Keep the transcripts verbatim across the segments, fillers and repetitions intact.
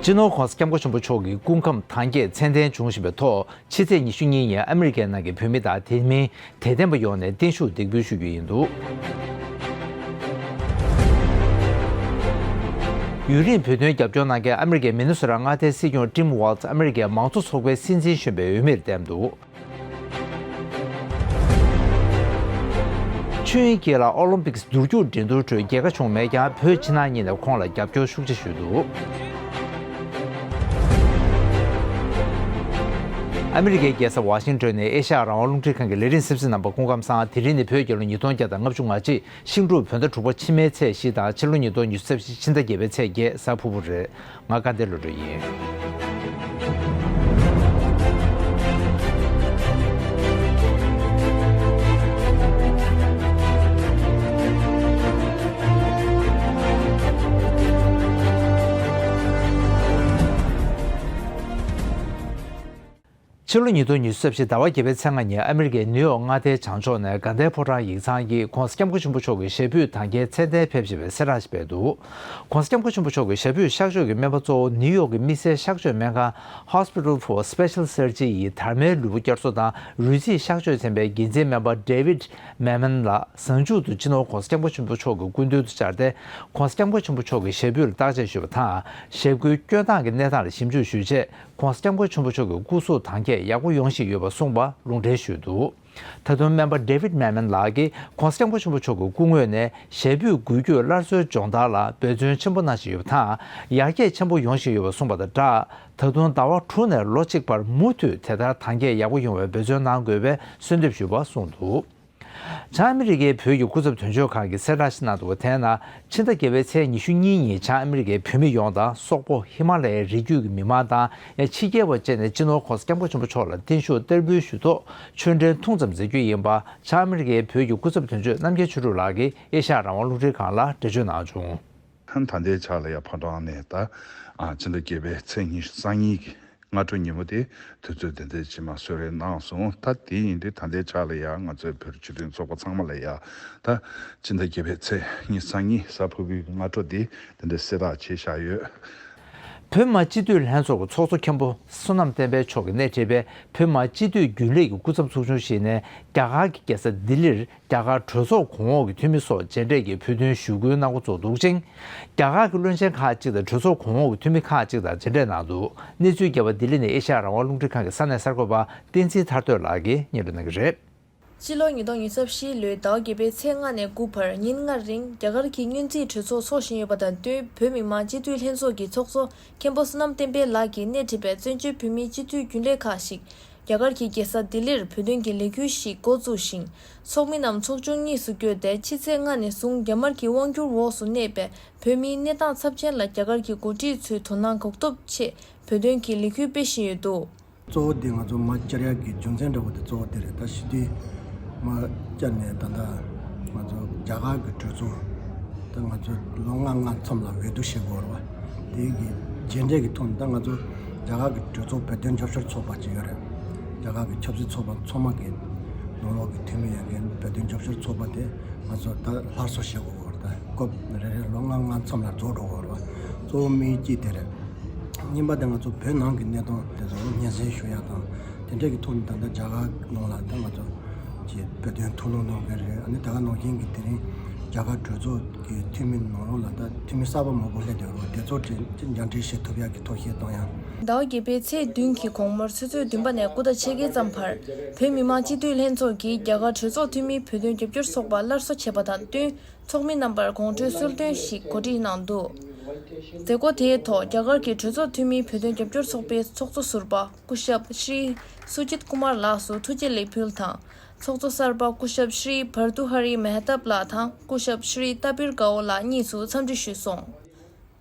སྤྱི་ནོར་༧གོང་ས་༧སྐྱབས་མགོན་ཆེན་པོ་མཆོག་གི་སྐུ་ཁམས་དྭངས་སྐྱེད་མཚན་ལྡན་བྱུང་བཞིན་པའི་ཐོག་ཕྱི་ཚེས་ཉི་ཤུ་གཉིས་ཉིན་ཨ་མི་རི་ཀའི་ནང་གི་བོད་མི་དང་དེ་མིན་དད་ལྡན་པ་ཡོངས་ནས་བརྟན་བཞུགས་འདེགས་འབུལ་ཞུ་རྒྱུ་ཡིན་འདུག་ཡུན་རིང་བོད་དོན་རྒྱབ་སྐྱོར་གནང་མཁན་ཨ་མི་རི་ཀའི་མི་ནི་སོ་ཊ་མངའ་སྡེའི་སྲིད་སྐྱོང་ཊིམ་ཝཱལ་ཛི་ཨ་མི་རི་ཀའི་མང་གཙོ་ཚོགས་པའི་སྲིད་འཛིན་གཞོན་པའི་འོས་མིར་བསྟན་འདུག་ཆོས་དབྱིངས་སྐྱིད་ལ་ཨོ་ལིམ་པིག་སི་འདུར་རྒྱུག་འགྲན་བསྡུར་ཁྲོད་རྒྱལ་ཁ་བྱུང་མེད་ཀྱང་བོད་ཕྱི་ནང་གཉིས་ནས་ཁོང་ལ་རྒྱབ་སྐྱོར་ཤུགས་ཆེ་ཞུས་འདུག་ཨ་མི་རི་ཀའི་རྒྱལ་ས་ཝ་ཤིང་ཏོན་ནས་ཨེ་ཤ་ཡ་རང་དབང་རླུང་འཕྲིན་ཁང་གི་ལས་རིམ་གསན་གཟིགས་གནང་བར་སྐུ་ཁམས་བཟང་། དེ་རིང་ནི་བོད་རྒྱལ་ལོ་ཉིས་སྟོང་བརྒྱ་དང་ལྔ་བཅུ་ང་གཅིག་ཤིང་འབྲུག་བོད་ཟླ་དྲུག་པ་ཕྱི་མའི་ཚེས་བཞི་དང་ཕྱི་ལོ་ཉིས་སྟོང་ཉི་ཤུ་རྩ་བཞི་ཕྱི་ཟླ་བརྒྱད་པའི་ཚེས་བརྒྱད་གཟའ་ཕུར་བུ་རེད། ང་དགའ་ལྡན་བློ་གྲོས་ཡིན། ཕྱི་ལོ་ཉིས་སྟོང་ཉི་ཤུ་རྩ་བཞི་ཟླ་བ་བརྒྱད་པའི་ཚེས་ལྔ་ཉིན་ཨ་མི་རི་ཀའི་ནིའུ་ཡོག་མངའ་སྡེའི་བྱང་ཕྱོགས་ནས་དགའ་ལྡན་ཕོ་བྲང་ཡིག་ཚང་གིས་༧གོང་ས་༧སྐྱབས་མགོན་ཆེན་པོ་མཆོག་གི་ཞབས་པུས་དྭངས་སྐྱེད་ཚད་ལྡན་ཕེབས་བཞིན་པའི་གསལ་བསྒྲགས་ཤིག་སྤེལ་འདུག ༸གོང་ས་༸སྐྱབས་མགོན་ཆེན་པོ་མཆོག་གི་ཞབས་པུས་གཤག་བཅོས་ཀྱི་སྨན་པ་གཙོ་བོ་ནིའུ་ཡོག་གི་དམིགས་བསལ་གཤག་བཅོས་སྨན་ཁང་Hospital for Special Surgery ཡིས་དར་མའི་ལུས་པོ་བསྐྱར་གསོ་དང་རུས་ཚིགས་གཤག་བཅོས་ཚན་པའི་འགན་འཛིན་སྨན་པ་David Mamet ལགས་གཟའ་མཇུག་ཏུ་སྤྱི་ནོར་༸གོང་ས་༸སྐྱབས་མགོན་ཆེན་པོ་མཆོག་གི་སྐུ་མདུན་དུ་བཅར་ཏེ་༸གོང་ས་༸སྐྱབས་མགོན་ཆེན་པོ་མཆོག་གི་ཞབས་པུས་ལ་བརྟག་དཔྱད་ཞུས་པ་དང་། ཞབས་སྐུའི་སྐྱོན་སྟངས་ཀྱི་གནས་སྟངས་ལ་ཞིབ་འཇུག་ཞུས་རྗེས། ༸གོང་ས་༸སྐྱབས་མགོན་ཆེན་པོ་མཆོག་གི་སྐུ་གཟུགས་དྭངས་སྐྱེད་ཡག་པོ་ཡོང་བཞིན་ཡོད་པ་གསུངས་པ་ལུང་འདྲེན་ཞུས་འདུག་ད་དུང་སྨན་པ་David Mamet ལགས་ཀྱིས་༸གོང་ས་༸སྐྱབས་མགོན་ཆེན་པོ་མཆོག་གི་སྐུ་ངོས་ནས་ཞབས་པུས་འགུལ་སྐྱོད་སླར་གསོའི་སྦྱོང་བརྡར་ལ་འབད་བརྩོན་ཆེན་པོ་གནང་བཞིན་ཡོད་པ་དང་། ཡར་རྒྱས་ཆེན་པོ་ཡོང་བཞིན་ཡོད་པ་གསུངས་པ་དང་སྦྲགས། ད་དུང་ཟླ་བ་དྲུག་ནས་ལོ་གཅིག་བར་མུ་མཐུད་དེ་ལྟར་དྭངས་སྐྱེད་ཡག་པོ་ཡོང་བའི་འབད་བརྩོན་གནང་དགོས་པའི་གསོལ་འདེབས་ཞུས་པ་གསུངས་འདུག་བྱང་ཨ་མི་རི་ཀའི་བོད་ཀྱི་སྐུ་ཚབ་དོན་གཅོད་ཁང་གིས་གསལ་བསྒྲགས་ཤིག་གནང་འདུག་པ། དེའི་ནང་ཕྱི་ཟླ་བརྒྱད་པའི་ཚེས་ཉི་ཤུ་གཉིས་ཉིན་བྱང་ཨ་མི་རི་ཀའི་བོད་མི་ཡོངས་དང་སོག་པོ། ཧི་མ་ལ་ཡའི་རི་རྒྱུད་ཀྱི་མི་མང་དང་ཡང་ཕྱི་རྒྱལ་བ་བཅས་ནས་སྤྱི་ནོར་༸གོང་ས་༸སྐྱབས་མགོན་ཆེན་པོ་མཆོག་ལ་བརྟན་བཞུགས་བསྟར་འབུལ་ཞུ་ཐོག་ཆོས་འབྲེལ་ཐུང་ཙམ་མཛད་རྒྱུ་ཡིན་པ། བྱང་ཨ་མི་རི་ཀའི་བོད་ཀྱི་སྐུ་ཚབ་དོན་གཅོད་རྣམ་རྒྱལ་ཆོས་གྲུབ་ལགས་ཀྱིས་ཨེ་ཤ་ཡ་རང་དབང་རླུང་འཕྲིན་ཁང་ལ་འགྲེལ་བརྗོད་གནང་བྱུང་། ད་ལྟའི་ཆ་ལ་ཡ་ཕོ་བྲང་ནས་ད་ཨ་ཕྱི་ཟླ་བརྒྱད་པའི་ཚེས་ཉི་ཤུ་རྩ་གཉིས་ཀྱི་སྔ་དྲོ་ཉིན་མོ་དེ་དུས་ཚོད་དེ་འདྲ་ཅིག་མ་གསོལ་རས་གནང་སོང་། ད་དེ་ཡིན་དུས་ད་ལྟའི་ཆ་ལ་ཡ་ང་ཚོའི་བོད་རིགས་སྤྱི་མཐུན་ཚོགས་པ་ཚང་མ་ལ་ཡ་ད་ཕྱི་ཟླ་བརྒྱད་པའི་ཚེས་ཉི་ཤུ་རྩ་གཉིས་གཟའ་ཕུར་བུའི་སྔ་དྲོ་དེ་དེ་འདྲ་གསལ་བསྒྲགས་བྱས་བཞག་ཡོད། བོད་མི་མང་སྤྱི་འཐུས་ལྷན་ཚོགས་ཀྱི་ཚོགས་གཙོ་མཁན་པོ་བསོད་ནམས་བསྟན་འཕེལ་མཆོག་གིས་སྣེ་ཁྲིད་པའི་བོད་མི་མང་སྤྱི་འཐུས་རྒྱུན་ལས་ཀྱི་སྐུ་ཚབ་ཚོགས་ཆུང་ཞིག་ནས་རྒྱ་གར་གྱི་རྒྱལ་ས་ལྡི་ལིར་རྒྱ་གར་གྲོས་ཚོགས་གོང་འོག་གི་འཐུས་མི་སོགས་མཇལ་འཕྲད་ཀྱིས་བོད་དོན་ཞུ་སྐུལ་གནང་འགོ་བཙུགས་འདུག་ཅིང་། རྒྱ་གར་གྱི་བློན་ཆེན་ཁག་ཅིག་དང་གྲོས་ཚོགས་གོང་འོག་གི་འཐུས་མི་ཁག་ཅིག་དང་མཇལ་འཕྲད་གནང་འདུག་གནས་ཚུལ་རྒྱས་པ་ལྡི་ལི་ནས་ཨེ་ཤ་ཡ་རང་དབང་རླུང་འཕྲིན་ཁང་གི་ས་གནས་གསར་འགོད་པ་བསྟན་འཛིན་ཐར་འདོད་ལགས་ཀྱིས་སྙན་སྒྲོན་གནང་གི་རེད། སྤྱི་ལོ་ཉིས་སྟོང་ཉི་ཤུ་རྩ་བཞི་ལོའི་ཟླ་བ་བརྒྱད་པའི་ཚེས་ལྔ་ནས་དགུ་བར་ཉིན་ལྔའི་རིང་རྒྱ་གར་གྱི་སྔོན་རྩིས་གྲོས་ཚོགས་འཚོགས་བཞིན་ཡོད་པ་དང་བསྟུན། བོད་མི་མང་སྤྱི་འཐུས་ལྷན་ཚོགས་ཀྱི་ཚོགས་གཙོ་མཁན་པོ་བསོད་ནམས་བསྟན་འཕེལ་ལགས་ཀྱིས་སྣེ་ཁྲིད་པའི་བཙན་བྱོལ་བོད་མིའི་སྤྱི་འཐུས་རྒྱུན་ལས་ཁག་ཞིག་རྒྱ་གར་གྱི་རྒྱལ་ས་ལྡི་ལིར་བོད་དོན་གྱི་ལས་འགུལ་ཞིག་འགོ་བཙུགས་ཤིང་། ཚོགས་མི་རྣམས་ཚོགས་ཆུང་གཉིས་སུ་བསྐྱོད་དེ། ཕྱི་ཚེས་ལྔ་ནས་བཟུང་རྒྱ་དམར་གྱི་དབང་སྒྱུར་འོག་ཏུ་གནས་པའི་བོད་མིའི་གནས་སྟངས་ཚབས་ཆེན་ལ་རྒྱ་གར་གྱི་འགོ་ཁྲིད་ཚོའི་དོ་སྣང་གང་ཐུབ་ཆེད་བོད་དོན་གྱི་ལས་འགུལ་སྤེལ་བཞིན་ཡོད་འདུག་གཙོ་བོ་དེ་ང་ཚོ་མར་བཅར་ཡག་གི་རྒྱུ་མཚན་འདྲ་བོ་དེ་གཙོ་བོ་དེ་རེད། ད་ཞི་བདེ་མར་བཅར་ནས་ད་ལྟ་ང་ཚོ་རྒྱ་གར་གྱི་གྲོས་ཚོགས་ད་ང་ཚོ་ལོ་ལྔ་ལྔ་མཚམས་ལ་འོས་བསྡུ་བྱེད་དགོས་རེད་བ། དེ་གི་མཇལ་འཕྲད་ཀྱི་ཐོག་ནས་ད་ང་ཚོ་རྒྱ་གར་གྱི་གྲོས་ཚོགས་བོད་དོན་རྒྱབ་སྐྱོར་ཚོགས་པ་ཅིག་ཡོད་རེད། རྒྱ་གར་གྱི་ཆབ་སྲིད་ཚོགས་པ་ཚང་མ་གི་ནང་ལོགས་ཀྱི་འཐུས་མི་ཡོད་མཁན་བོད་དོན་རྒྱབ་སྐྱོར་ཚོགས་པ་དེ་ང་ཚོ་ད་སླར་གསོ་བྱེད་དགོས་ཀྱི་རེད། ད་སྐབས་རེ་རེ་ལོ་ལྔ་ལྔ་མཚམས་ལ་རྫོགས་འགྲོ་གི་རེད་བ། གཙོ་བོ་དམིགས་ཡུལ་གཅིག་དེ་རེད། གཉིས་པ་དེ་ང་ཚོ་བོད་ནང་གི་གནས་སྟངས་དེ་ཚོ་སྙན་སེང་ཞུ་ཡག་དང་དེ་འདྲས་ཀྱི་ཐོག་ནས་ད་ལྟ་རྒྱ་གར་ནང་ལ་ད་ང་ཚོ་ཀྱི་བོད་དོན་ཐུགས་སྣང་གནང་མཁན་རེད། ཨ་ནི་ད་ག་ནང་བཞིན་གྱི་དེ་རིང་རྒྱ་གར་གྲོས་ཚོགས་ཀྱི་འཐུས་མི་ནང་ལོགས་ལ་ད་འཐུས་མི་གསར་པ་མང་པོ་སླེབས་བསྡད་ཡོད་རེད་བ། དེ་ཚོ་གྲས་ཅིག་མཇལ་འཕྲད་བྱེད་ཐུབ་ཡག་གི་ཐབས་ཤེས་གཏོང་ཡག་ཟླ་བ་བརྒྱད་པའི་ཚེས་བདུན་གྱི་དགོང་མོར་ཆུ་ཚོད་བདུན་པ་ནས་དགུ་ཟླ་ཕྱེད་ཀའི་མཚམས་བར་བོད་མི་མང་སྤྱི་འཐུས་ལྷན་ཚོགས་ཀྱིས་རྒྱ་གར་གྲོས་ཚོགས་འཐུས་མིའི་བོད་དོན་རྒྱབ་སྐྱོར་ཚོགས་པ་སླར་གསོ་བྱས་པ་དང་བསྟུན། ཚོགས་མི་རྣམ་པར་དགོང་དྲོའི་གསོལ་སྟོན་ཞིག་གོ་སྒྲིག་གནང་འདུག་མཛད་སྒོ་དེའི་ཐོག་རྒྱ་གར་གྱི་གྲོས་ཚོགས་འཐུས་མིའི་བོད་དོན་རྒྱབ་སྐྱོར་ཚོགས་པའི་ཚོགས་གཙོ་ཟུར་པ་སྐུ་ཞབས་ཤྲི་སུ་ཇིད་ཀུ་མར་ལགས་སུ་ཐུགས་རྗེ་ལེགས་འབུལ་དང་། ཚོགས་གཙོ་གསར་པ་སྐུ་ཞབས་ཤྲི་བྷར་དུ་ཧ་རི་མེ་ཧ་ཏབ་ལགས་དང་སྐུ་ཞབས་ཤྲི་ཏཱ་པིར་གའོ་ལགས་གཉིས་སུ་འཚམས་འདྲི་ཞུས་སོང་།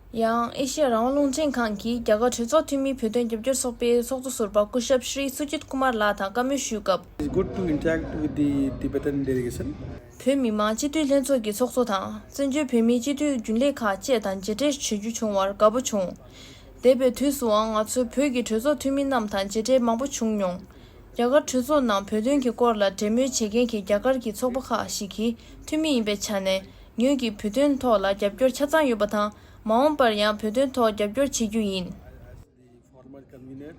ཡང་ཨེ་ཤེ་ཡ་རང་དབང་རླུང་འཕྲིན་ཁང་གིས་རྒྱ་གར་གྲོས་ཚོགས་འཐུས་མིའི་བོད་དོན་རྒྱབ་སྐྱོར་ཚོགས་པའི་ཚོགས་གཙོ་ཟུར་པ་སྐུ་ཞབས་ཤྲི་སུ་ཇིད་ཀུ་མར་ལགས་དང་བཀའ་མོལ་ཞུས་སྐབས། It's good to interact with the Tibetan delegation. བོད་མི་མང་སྤྱི་འཐུས་ལྷན་ཚོགས་ཀྱི་ཚོགས་གཙོ་དང་བཙན་བྱོལ་བོད་མིའི་སྤྱི་འཐུས་རྒྱུན་ལས་ཁག་བཅས་དང་མཇལ་འཕྲད་བྱེད་རྒྱུ་བྱུང་བར་དགའ་པོ་བྱུང་། འདས་པའི་དུས་སུའང་ང་ཚོའི་བོད་ཀྱི་གྲོས་ཚོགས་འཐུས་མི་རྣམས་དང་མཇལ་འཕྲད་མང་པོ་བྱུང་མྱོང་། རྒྱ་གར་གྲོས་ཚོགས་ནང་བོད་དོན་གྱི་སྐོར་ལ་འབྲེལ་མོལ་བྱེད་མཁན་གྱི་རྒྱ་གར་གྱི་ཚོགས་པ་ཁག་ཞིག་གི་འཐུས་མི་ཡིན་པའི་ཆ་ནས། ངོས་ཀྱིས་བོད་དོན་ཐོག་ལ་རྒྱབ་སྐྱོར་ཆ་ཚང་ཡོད་པ་དང་། མ་འོངས་པར་ཡང་བོད་དོན་ཐོག་རྒྱབ་སྐྱོར་བྱེད་རྒྱུ་ཡིན། Convener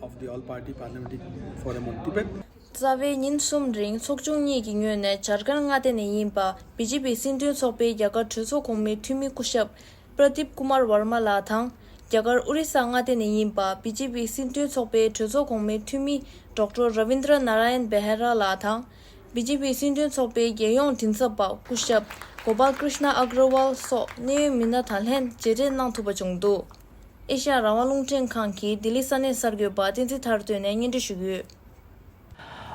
of the All Party Parliamentary Forum on Tibet. རྩ་བའི་ཉིན་གསུམ་རིང་ཚོགས་ཆུང་གཉིས་ཀྱི་ངོས་ནས་ཇར་ཁན་མངའ་སྡེ་ནས་ཡིན་པ་བི་ཇེ་པི་སྲིད་དོན་ཚོགས་པའི་རྒྱ་གར་གྲོས་ཚོགས་གོང་མའི་འཐུས་མི་སྐུ་ཞབས་པྲ་དིབ་ཀུ་མར་ཝར་མ་ལགས་དང་། རྒྱ་གར་ཨོ་རི་ས་མངའ་སྡེ་ནས་ཡིན་པ་བི་ཇེ་པི་སྲིད་དོན་ཚོགས་པའི་གྲོས་ཚོགས་གོང་མའི་འཐུས་མི་ཌོག་ཊར་ར་བིན་དྲ་ན་ར་ཡན་བྷེ་ཧ་ར་ལགས་དང་། བི་ཇེ་པི་སྲིད་དོན་ཚོགས་པའི་རྒྱལ་ཡོངས་མགྲིན་ཚབ་པ་སྐུ་ཞབས་གོ་པལ་ཀྲིཤ་ན་ཨག་ར་ཝལ་སོགས་གནད་ཡོད་མི་སྣ་དང་ལྷན་མཇལ་འཕྲད་གནང་ཐུབ་པ་བྱུང་འདུག་ཨེ་ཤ་ཡ་རང་དབང་རླུང་འཕྲིན་ཁང་གི་ལྡི་ལི་ས་གནས་གསར་འགོད་པ་བསྟན་འཛིན་ཐར་སྟོན་ནས་སྙན་སྒྲོན་ཞུ་གི་ཡོད།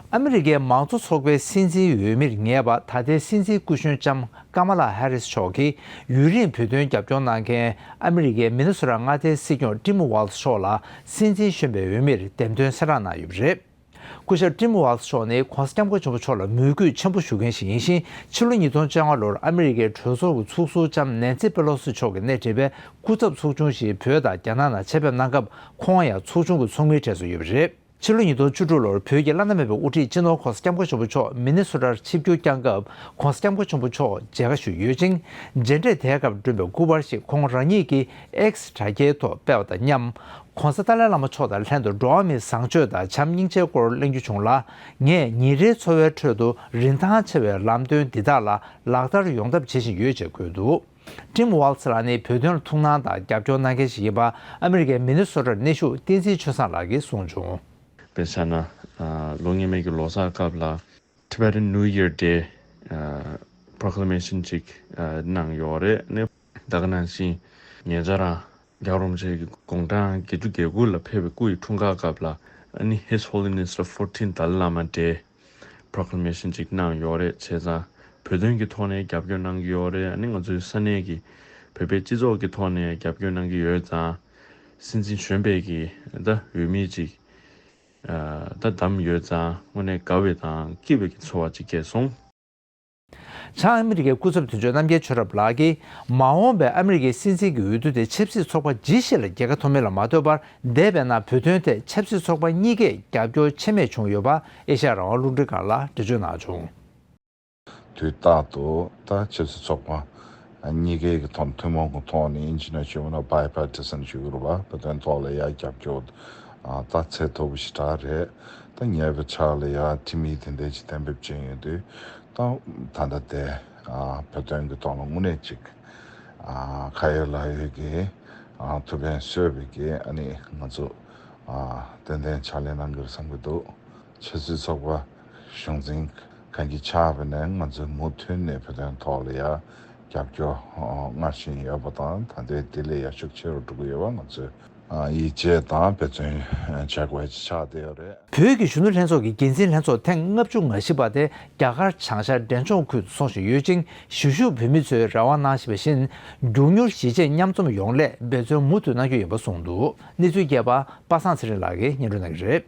ཨ་མི་རི་ཀའི་མང་གཙོ་ཚོགས་པའི་སྲིད་འཛིན་འོས་མིར་ངེས་པ་ད་ལྟའི་སྲིད་འཛིན་སྐུ་གཞོན་ལྕམ་ཀ་མ་ལ་ཧ་རིས་མཆོག་གིས་ཡུན་རིང་བོད་དོན་རྒྱབ་སྐྱོར་གནང་མཁན་ཨ་མི་རི་ཀའི་མི་ནི་སོ་ཊ་མངའ་སྡེའི་སྲིད་སྐྱོང་ཊིམ་ཝཱལ་སི་མཆོག་ལ་སྲིད་འཛིན་གཞོན་པའི་འོས་མིར་འདེམས་ཐོན་གསལ་བསྒྲགས་གནང་ཡོད་པ་རེད། སྐུ་ཞབས་ཊིམ་ཝཱལ་སི་མཆོག་ནི་ྋགོང་ས་ྋསྐྱབས་མགོན་ཆེན་པོ་མཆོག་ལ་མོས་གུས་ཆེན་པོ་ཞུ་མཁན་ཞིག་ཡིན་ཞིང་། ཕྱི་ལོ་ཉིས་སྟོང་བཅོ་ལྔ་ལོར་ཨ་མི་རི་ཀའི་གྲོས་ཚོགས་ཀྱི་ཚོགས་ཟུར་ལྕམ་ནེན་སི་པེ་ལོ་སི་མཆོག་གི་སྣེ་ཁྲིད་པའི་སྐུ་ཚབ་ཚོགས་ཆུང་ཞིག་བོད་དང་རྒྱ་ནག་ནང་ཆེད་ཕེབས་གནང་སྐབས་ཁོང་ཡང་ཚོགས་ཆུང་གི་ཚོགས་མིའི་གྲས་སུ་ཡོད་པ་རེད། ཕྱི་ལོ་ཉིས་སྟོང་བཅུ་དྲུག་ལོར་བོད་ཀྱི་བླ་ན་མེད་པའི་དབུ་ཁྲིད་སྤྱི་ནོར་ྋགོང་ས་ྋསྐྱབས་མགོན་ཆེན་པོ་མཆོག་མི་ནི་སོ་ཊར་ཆིབས་བསྒྱུར་བསྐྱངས་སྐབས་ྋགོང་ས་ྋསྐྱབས་མགོན་ཆེན་པོ་མཆོག་མཇལ་ཁ་ཞུས་ཡོད་ཅིང་། མཇལ་འཕྲད་དེའི་སྐབས་བསྐྲུན་པའི་སྐུ་པར་ཞིག་ཁོང་རང་ཉིད་ཀྱི་ཨེག་སི་དྲ་རྒྱའི་ཐོག་སྤེལ་བ་དང་མཉམ། ྋགོང་ས་ཏཱ་ལའི་བླ་མ་མཆོག་དང་ལྷན་དུ་འགྲོ་བ་མིའི་བཟང་སྤྱོད་དང་བྱམས་སྙིང་རྗེའི་སྐོར་གླེང་རྒྱུ་བྱུང་ལ། ངས་ཉིན་རེའི་འཚོ་བའི་ཁྲོད་དུ་རིན་ཐང་ཆེ་བའི་ལམ་སྟོན་འདི་དག་ལ་ལག་བསྟར་ཡོང་ཐབས་བྱེད་བཞིན་ཡོད་ཅེས་བཀོད་འདུག་ཊིམ་ཝཱལ་སི་ལགས་ནི་བོད་དོན་ལ་ཐུགས་སྣང་དང་རྒྱབ་སྐྱོར་གནང་མཁན་ཞིག་ཡིན་པ་ཨ་མི་རི་ཀའི་མི་ནི་སོ་ཊར་གནས་བཞུགས་བསྟན་འཛིན་ཆོས་བཟང་ལགས་ཀྱིས་གསུངས་བྱུང་། དཔེ་བཞག་ན། ཨ། ལོ་སྔོན་མའི་གི་ལོ་གསར་སྐབས་ལ་Tibetan New Year Day ཨ། Proclamation ཅིག་ཨ། གནང་ཡོད་རེད། ཨ་ནི་ད་ག་ནང་བཞིན་ཉེ་ཆར་རྒྱལ་བ་རིན་པོ་ཆེ་གི་དགུང་གྲངས་བརྒྱད་ཅུ་གྱ་དགུ་ལ་ཕེབས་པའི་སྐུ་ཡི་འཁྲུངས་སྐར་སྐབས་ལ་ཨ་ནི་His Holiness the fourteenth Dalai Lama Day Proclamation ཅིག་གནང་ཡོད་རེད། བྱས་ཙང་བོད་དོན་གྱི་ཐོག་ནས་རྒྱབ་སྐྱོར་གནང་གི་ཡོད་རེད། ཨ་ནི་ང་ཚོའི་ས་གནས་ཀྱི་བོད་པའི་སྤྱི་ཚོགས་ཀྱི་ཐོག་ནས་རྒྱབ་སྐྱོར་གནང་གི་ཡོད་ཙང་། སྲིད་འཛིན་གཞོན་པའི་གི་ད་འོས་མི་ཅིག་ཨ། ད་བདམས་ཡོད་ཙང་དངོས་གནས་དགའ་བའི་དང་སྐྱིད་པའི་གི་ཚོར་བ་ཅིག་སྐྱེས་སོང་། བྱང་ཨ་མི་རི་ཀའི་སྐུ་ཚབ་དོན་གཅོད་རྣམ་རྒྱལ་ཆོས་རབ་ལགས་ཀྱིས་མ་འོངས་པའི་ཨ་མི་རི་ཀའི་སྲིད་འཛིན་གྱི་འོས་བསྡུ་དེ་ཆབ་སྲིད་ཚོགས་པ་ཇི་ཞིག་ལ་རྒྱལ་ཁ་ཐོབ་མིན་ལ་མ་ལྟོས་པར། འདས་པའི་ནང་བོད་དོན་ཐད་ཆབ་སྲིད་ཚོགས་པ་གཉིས་ཀས་རྒྱབ་སྐྱོར་ཆད་མེད་བྱུང་ཡོད་པ་ཨེ་ཤ་ཡ་རང་དབང་རླུང་འཕྲིན་ཁང་ལ་འགྲེལ་བརྗོད་གནང་བྱུང་། དུས་རྟག་ཏུ་ད་ཆབ་སྲིད་ཚོགས་པ་གཉིས་ཀའི་གི་ཐོག་ཐུན་མོང་གི་ཐོག་ནས་ཨིན་ཇི་ནང་ཞུས་པ་ན་Bipartisan ཞུ་གི་རེད་པ། བོད་དོན་ཐོག་ལ་ཡ་རྒྱབ་སྐྱོར་ཨ། ད་ཚད་མཐོ་པོ་ཞེ་དྲག་རེད། ད་ཉེ་བའི་ཆར་ལ་ཡ་ཁྲིམས་ཡིག་དེ་འདྲ་ཅིག་གཏན་འབེབས་བྱས་ཡོད་དུས་ད་ད་ལྟ་དེ་ཨ། བོད་དོན་གི་ཐོག་ལ་དངོས་གནས་ཅིག་ཨ། ཁ་ཡོད་ལག་ཡོད་ཀྱི་ཨ། ཐུགས་ཕན་གསོས་པའི་གི་ཨ་ནི་ང་ཚོ་ཨ། ཏན་ཏན་ཕྱག་ལས་གནང་གི་རེད་བསམ་གི་འདུག་ཆབ་སྲིད་ཚོགས་པ་གཞུང་འཛིན་གང་གི་ཆགས་པ་ནས་ང་ཚོས་མུ་མཐུད་ནས་བོད་དོན་ཐོག་ལ་ཡ་རྒྱབ་སྐྱོར་སྔར་བཞིན་ཡོད་པ་དང་ད་ལྟའི་དེ་ལས་ཡ་ཤུགས་ཆེ་རུ་འགྲོ་གི་ཡོད་པ་ང་ཚོས་ཡིད་ཆེས་དང་འབད་བརྩོན་བྱ་དགོས་ཀྱི་ཆགས་བསྡད་ཡོད་རེད། བོད་ཀྱི་གཞོན་ནུ་ལྷན་ཚོགས་ཀྱི་འགན་འཛིན་ལྷན་ཚོགས་ཐེངས་ལྔ་བཅུ་ང་བཞི་པ་དེ་རྒྱ་གར་བྱང་ཤར་འབྲས་ལྗོངས་ཁུལ་དུ་འཚོགས་བཞིན་ཡོད་ཅིང་གཞིས་བཞུགས་བོད་མི་ཚོས་རེ་བ་གནང་བཞིན་པ་བཞིན་མགྱོགས་མྱུར་གཞིས་བྱེས་མཉམ་འཛོམས་ཡོང་སླད་འབད་བརྩོན་མུ་མཐུད་གནང་རྒྱུ་ཡིན་པ་གསུངས་འདུག་གནས་ཚུལ་རྒྱས་པ་པ་སངས་ཚེ་རིང་ལགས་ཀྱིས་སྙན་སྒྲོན་གནང་གི་རེད།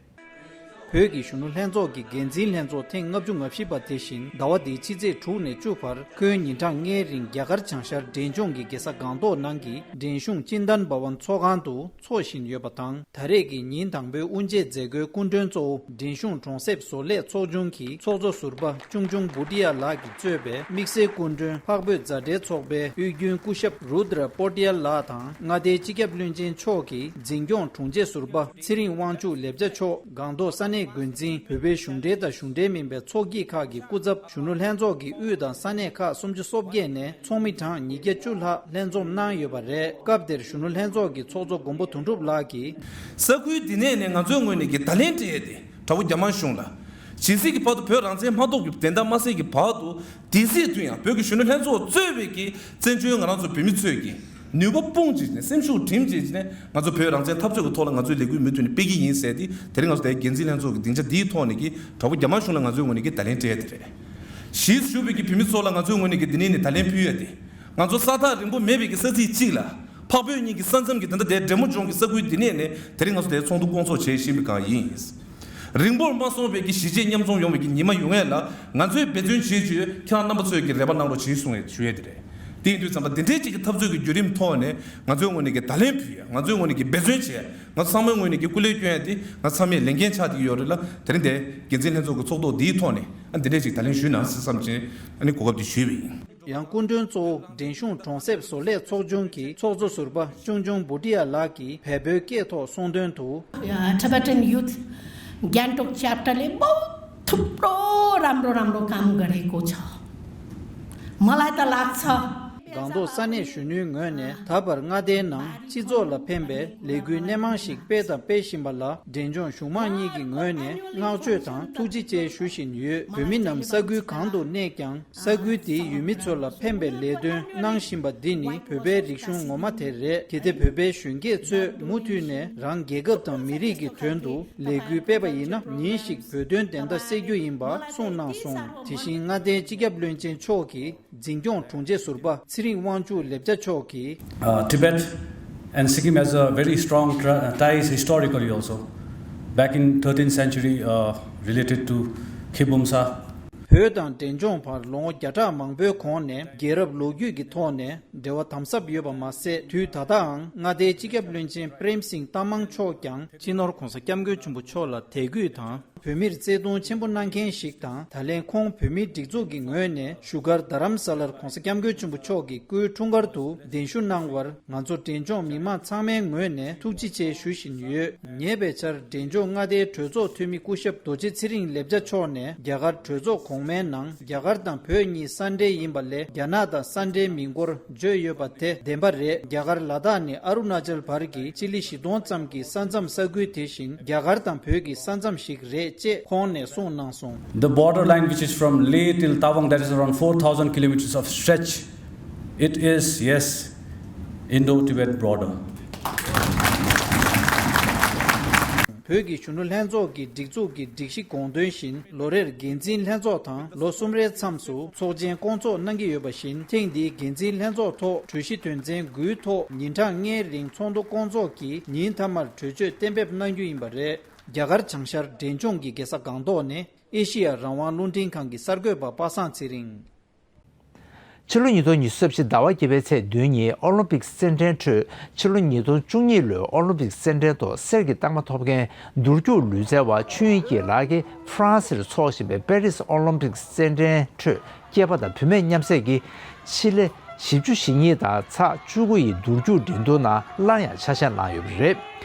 བོད་ཀྱི་གཞོན་ནུ་ལྷན་ཚོགས་ཀྱི་འགན་འཛིན་ལྷན་ཚོགས་ཐེངས་ལྔ་བཅུ་ང་བཞི་པ་དེ་བཞིན་ཟླ་བ་འདིའི་ཕྱི་ཚེས་དྲུག་ནས་བཅུ་བར་ཁོའི་ཉིན་གྲངས་ལྔའི་རིང་རྒྱ་གར་བྱང་ཤར་འབྲས་ལྗོངས་ཀྱི་རྒྱལ་ས་སྒང་ཏོག་ནང་གི་འབྲས་ལྗོངས་ཅིན་ཏན་བྷ་ཝན་ཚོགས་ཁང་དུ་འཚོགས་བཞིན་ཡོད་པ་དང་། ད་རེས་ཀྱི་ཉིན་དང་པོའི་དབུ་འབྱེད་མཛད་སྒོའི་སྐུ་མགྲོན་གཙོ་བོ་འབྲས་ལྗོངས་གྲོང་གསེབ་བཟོ་ལས་ཚོགས་ཆུང་གི་ཚོགས་གཙོ་ཟུར་པ་ཅུང་ཅུང་བྷུ་ཏི་ཡ་ལགས་ཀྱིས་གཙོས་པའི་དམིགས་བསལ་སྐུ་མགྲོན་འཕགས་བོད་མཛའ་འབྲེལ་ཚོགས་པའི་དབུས་རྒྱུན་སྐུ་ཞབས་རུ་དྲ་པོ་ཏི་ཡ་ལགས་དང་མངའ་སྡེའི་སྤྱི་ཁྱབ་བློན་ཆེན་མཆོག་གིས་འཛིན་སྐྱོང་དྲུང་ཆེ་ཟུར་པ་ཚེ་རིང་དབང་ཕྱུག་ལེགས་བྱ་མཆོག་སྒང་ཏོག་ས་གནས་འགོ་འཛིན་བོད་པའི་གཞུང་འབྲེལ་དང་གཞུང་འབྲེལ་མིན་པའི་ཚོགས་སྐྱིད་ཁག་གི་སྐུ་ཚབ་གཞོན་ནུ་ལྷན་ཚོགས་ཀྱི་དབུས་དང་ས་གནས་ཁག་སུམ་ཅུ་སོ་བརྒྱད་ནས་ཚོགས་མི་གྲངས་ཉིས་བརྒྱ་བཅུ་ལྷག་ལྷན་འཛོམས་གནང་ཡོད་པ་རེད། སྐབས་དེར་གཞོན་ནུ་ལྷན་ཚོགས་ཀྱི་ཚོགས་གཙོ་མགོན་པོ་དོན་གྲུབ་ལགས་ཀྱིས། ས་ཁུལ་འདི་ནས་ནས་ང་ཚོའི་ངོས་ནས་ཀྱི་བརྡ་ལན་སྤྲད་ཡས་དེ་དྲག་པོ་རྒྱ་དམར་གཞུང་ལ། ཇི་སྲིད་ཀྱི་བར་དུ་བོད་རང་བཙན་མ་ཐོབ་ཀྱི་བདེན་མཐའ་མ་གསལ་གྱི་བར་དུ་དེ་སྲིད་དུ་ཡང་བོད་ཀྱི་གཞོན་ནུ་ལྷན་ཚོགས་གཙོས་པའི་ཀྱི་བཙན་བྱོལ་ང་རང་ཚོ་བོད་མི་ཚོས་ཀྱི་ནུས་པ་སྤུངས་བྱས་ནས་སེམས་ཤུགས་བསྒྲིམས་བྱས་ནས་ང་ཚོ་བོད་རང་བཙན་འཐབ་རྩོད་ཀྱི་ཐོག་ལ་ང་ཚོའི་ལས་འགུལ་མུ་མཐུད་ནས་སྤེལ་གྱི་ཡིན་ཟེར་ཏེ་དེ་རིང་ང་ཚོ་དེའི་འགན་འཛིན་ལྷན་ཚོགས་ཀྱི་སྡིངས་ཆ་འདིའི་ཐོག་ནས་ཀྱི་དྲག་པོ་རྒྱ་དམར་གཞུང་ལ་ང་ཚོའི་ངོས་ནས་ཀྱི་བརྡ་ལན་སྤྲད་ཡས་དེ་རེད། གཞིས་སུ་བཞུགས་པའི་ཀྱི་བོད་མི་ཚོ་ལ་ང་ཚོའི་ངོས་ནས་ཀྱི་འདི་ནས་ནས་བརྡ་ལན་ཕུལ་ཡས་དེ། ང་ཚོ་ས་ཐག་རིང་པོ་མེད་པའི་གི་ས་ཚིགས་གཅིག་ལ། འཕགས་བོད་གཉིས་ཀྱི་ས་མཚམས་ཀྱི་ད་ལྟ་དེ་འབྲས་མོ་ལྗོངས་ཀྱི་ས་ཁུལ་འདི་ནས་ནས་དེ་རིང་ང་ཚོ་དེ་ཚོགས་འདུ་སྐོང་ཚོགས་བྱེད་བཞིན་པའི་སྒང་ཡིན། རིང་པོར་མ་སོང་བའི་གི་གཞིས་བྱེས་མཉམ་འཛོམས་ཡོང་བའི་གི་ཉི་མ་ཡོང་ཡས་ལ་ང་ཚོས་འབད་བརྩོན་བྱེད་རྒྱུ་ཁྱེད་རང་རྣམ་པ་ཚོས་ཀྱི་རེ་བ་གནང་རོགས་བྱེད་གསུང་ཡས་ཞུ་ཡས་དེ་རེད། དེ་ཡིན་དུས་ཙམ་པ་འདི་འདྲའི་གཅིག་གི་འཐབ་རྩོད་ཀྱི་བརྒྱུད་རིམ་ཐོག་ནས་ང་ཚོའི་ངོས་ནས་ཀྱི་བརྡ་ལན་ཕུལ་ཡས་ང་ཚོའི་ངོས་ནས་ཀྱི་འབད་བརྩོན་བྱེད་ཡས་ང་ཚོ་ཚང་མའི་ངོས་ནས་ཀྱི་སྐུ་ལས་སྐྱོན་ཡས་དེ་ང་ཚང་མས་ལས་འགན་ཆགས་བསྡད་ཀྱི་ཡོད་རེད་ལ་དེ་རིང་འདི་འགན་འཛིན་ལྷན་ཚོགས་ཀྱི་ཚོགས་ཐོག་འདིའི་ཐོག་ནས་ཨ་འདི་འདྲའི་ཅིག་བརྡ་ལན་ཞུས་ན་བསམ་བྱས་ཨ་ནི་གོ་སྐབས་འདི་ཞུས་པ་ཡིན། ཡང་སྐུ་མགྲོན་གཙོ་བོ་འབྲིང་གཞུང་གྲོང་གསེབ་བཟོ་ལས་ཚོགས་ཆུང་གི་ཚོགས་གཙོ་ཟུར་པ་ཅུང་ཅུང་བུ་ཏི་ཡ་ལགས་ཀྱིས་བལ་པོའི་སྐད་ཐོག་གསུངས་དོན་དུ། Tibetan Youth Gangtok च्याप्टरले बहुत थुप्रो राम्रो राम्रो काम गरेको छ। मलाई त लाग्छ। སྒང་ཏོག་ས་གནས་གཞོན་ནུའི་ངོས་ནས་ད་བར་མངའ་སྡེའི་ནང་སྤྱི་ཚོགས་ལ་ཕན་པའི་ལས་འགུལ་སྣེ་མང་ཞིག་སྤེལ་དང་སྤེལ་བཞིན་པ་ལ་འབྲས་ལྗོངས་གཞུང་མང་གཉིས་ཀྱི་ངོས་ནས་བསྔགས་བརྗོད་དང་ཐུགས་རྗེ་ཆེ་ཞུ་བཞིན་ཡོད། བོད་མི་རྣམས་ས་ཁུལ་གང་དུ་གནས་ཀྱང་། ས་ཁུལ་དེའི་ཡུལ་མི་ཚོ་ལ་ཕན་པའི་ལས་དོན་གནང་བཞིན་པ་འདི་ནི་བོད་པའི་རིག་གཞུང་ངོ་མ་དེ་རེད། གལ་ཏེ་བོད་པའི་གཞོན་སྐྱེས་ཚོས་མུ་མཐུད་ནས་རང་རྒྱལ་ཁབ་དང་མི་རིགས་ཀྱི་དོན་དུ་ལས་འགུལ་སྤེལ་བ་ཡིན་ན། ཉིན་ཞིག་བོད་དོན་བདེན་མཐའ་གསལ་རྒྱུ་ཡིན་པ་གསུངས་གནང་སོང་། དེ་བཞིན་མངའ་སྡེའི་སྤྱི་ཁྱབ་བློན་ཆེན་མཆོག་གིས་འཛིན་སྐྱོང་དྲུང་ཆེ་ཟུར་པ་ཚེ་རིང་དབང་ཕྱུག་ལེབ་ཅ་མཆོག་གིས། Uh, Tibet and Sikkim has a very strong tra- ties historically also. Back in thirteenth century, uh, related to Khebumsa. བོད་དང་འབྲས་ལྗོངས་བར་ལོ་ངོ་བརྒྱ་ཕྲག་མང་པོའི་གོང་ནས་རྒྱལ་རབས་ལོ་རྒྱུས་ཀྱི་ཐོག་ནས་འབྲེལ་བ་དམ་ཟབ་ཡོད་པ་མ་ཟད། དུས་ད་ལྟའང་མངའ་སྡེའི་སྤྱི་ཁྱབ་བློན་ཆེན་པྲེམ་སིང་ཏ་མང་མཆོག་ཀྱང་སྤྱི་ནོར་༧གོང་ས་༧སྐྱབས་མགོན་ཆེན་པོ་མཆོག་ལ་དད་གུས་དང་། བོད་མིར་བརྩེ་དུང་ཆེན་པོ་གནང་མཁན་ཞིག་དང་། ད་ལན་ཁོང་བོད་མིའི་སྒྲིག་འཛུགས་ཀྱི་ངོས་ནས་བཞུགས་སྒར་རྡ་རམ་ས་ལར་༧གོང་ས་༧སྐྱབས་མགོན་ཆེན་པོ་མཆོག་གི་སྐུའི་འཁྲུངས་སྐར་དུ་གདན་ཞུ་གནང་བར། ང་ཚོ་འབྲས་ལྗོངས་མི་མང་ཚང་མའི་ངོས་ནས་ཐུགས་རྗེ་ཆེ་ཞུ་བཞིན་ཡོད། ཉེ་བའི་ཆར་འབྲས་ལྗོངས་མངའ་སྡེའི་གྲོས་ཚོགས་འཐུས་མི་སྐུ་ཞབས་རྡོ་རྗེ་ཚེ་རིང་ལེབ་ཅ་མཆོག་ནས་རྒྱ་གར་གྲོས་ཚོགས་གོང་མའི་ནང་རྒྱ་གར་དང་བོད་གཉིས་ས་འབྲེལ་ཡིན་པ་ལས་རྒྱ་ནག་དང་ས་འབྲེལ་མིན་སྐོར་བརྗོད་ཡོད་པ་དེ་བདེན་པ་རེད། རྒྱ་གར་ལ་དྭགས་ནི་ཨ་རུ་ན་ཅལ་བར་གྱི་སྤྱི་ལེ་བཞི་སྟོང་ཙམ་གྱི་ས་མཚམས་ས་ཁུལ་དེ་བཞིན་རྒྱ་གར་དང་བོད་ཀྱི་ས་མཚམས་ཤིག་རེད་ཅེས་ཁོང་ནས་གསུངས་གནང་སོང་། The border line which is from Leh till Tawang, that is around four thousand kilometers of stretch, it is, yes, Indo-Tibet border. བོད་ཀྱི་གཞོན་ནུ་ལྷན་ཚོགས་ཀྱི་སྒྲིག་འཛུགས་ཀྱི་སྒྲིག་གཞི་དགོངས་དོན་བཞིན། ལོ་རེར་འགན་འཛིན་ལྷན་ཚོགས་དང་ལོ་གསུམ་རེའི་མཚམས་སུ་ཚོགས་ཆེན་སྐོང་ཚོགས་གནང་གི་ཡོད་པ་བཞིན། ཐེངས་འདིའི་འགན་འཛིན་ལྷན་ཚོགས་ཐོག་གྲོས་གཞི་དོན་ཚན་དགུའི་ཐོག་ཉིན་གྲངས་ལྔའི་རིང་ཚོགས་འདུ་སྐོང་ཚོགས་ཀྱིས་ཉིན་མཐའ་མར་གྲོས་ཆོད་གཏན་འབེབས་གནང་རྒྱུ་ཡིན་པ་རེད། རྒྱ་གར་བྱང་ཤར་འབྲས་ལྗོངས་ཀྱི་རྒྱལ་ས་སྒང་ཏོག་ནས་ཨེ་ཤེ་ཡ་རང་དབང་རླུང་འཕྲིན་ཁང་གི་གསར་འགོད་པ་པ་སངས་ཚེ་རིང་། ཕྱི་ལོ་ཉིས་སྟོང་ཉི་ཤུ་རྩ་བཞི་ཟླ་བ་བརྒྱད་པའི་ཚེས་བདུན་ཉིན་ཨོ་ལིམ་པིག་རྩེད་འགྲན་ཁྲོད་ཕྱི་ལོ་ཉིས་སྟོང་བཅུ་གཉིས་ལོའི་ཨོ་ལིམ་པིག་རྩེད་འགྲན་ཐོག་གསེར་གྱི་རྟགས་མ་ཐོབ་མཁན་འདུར་རྒྱུག་ལུས་རྩལ་བ་ཆོས་དབྱིངས་སྐྱིད་ལགས་ཀྱིས་ཧྥ་རན་སིར་འཚོགས་བཞིན་པའི་པེ་རིས་ཨོ་ལིམ་པིག་རྩེད་འགྲན་ཁྲོད་སྐྱེས་པ་དང་བུད་མེད་མཉམ་བསྲེས་ཀྱི་ཕྱི་ལེ་བཞི་བཅུ་ཞེ་གཉིས་དང་ཚེག་བཅུ་དགུ་ཡི་འདུར་རྒྱུག་འགྲན་བསྡུར་ནང་སླར་ཡང་ཆ་ཤས་བླངས་ཡོད་པ་རེད།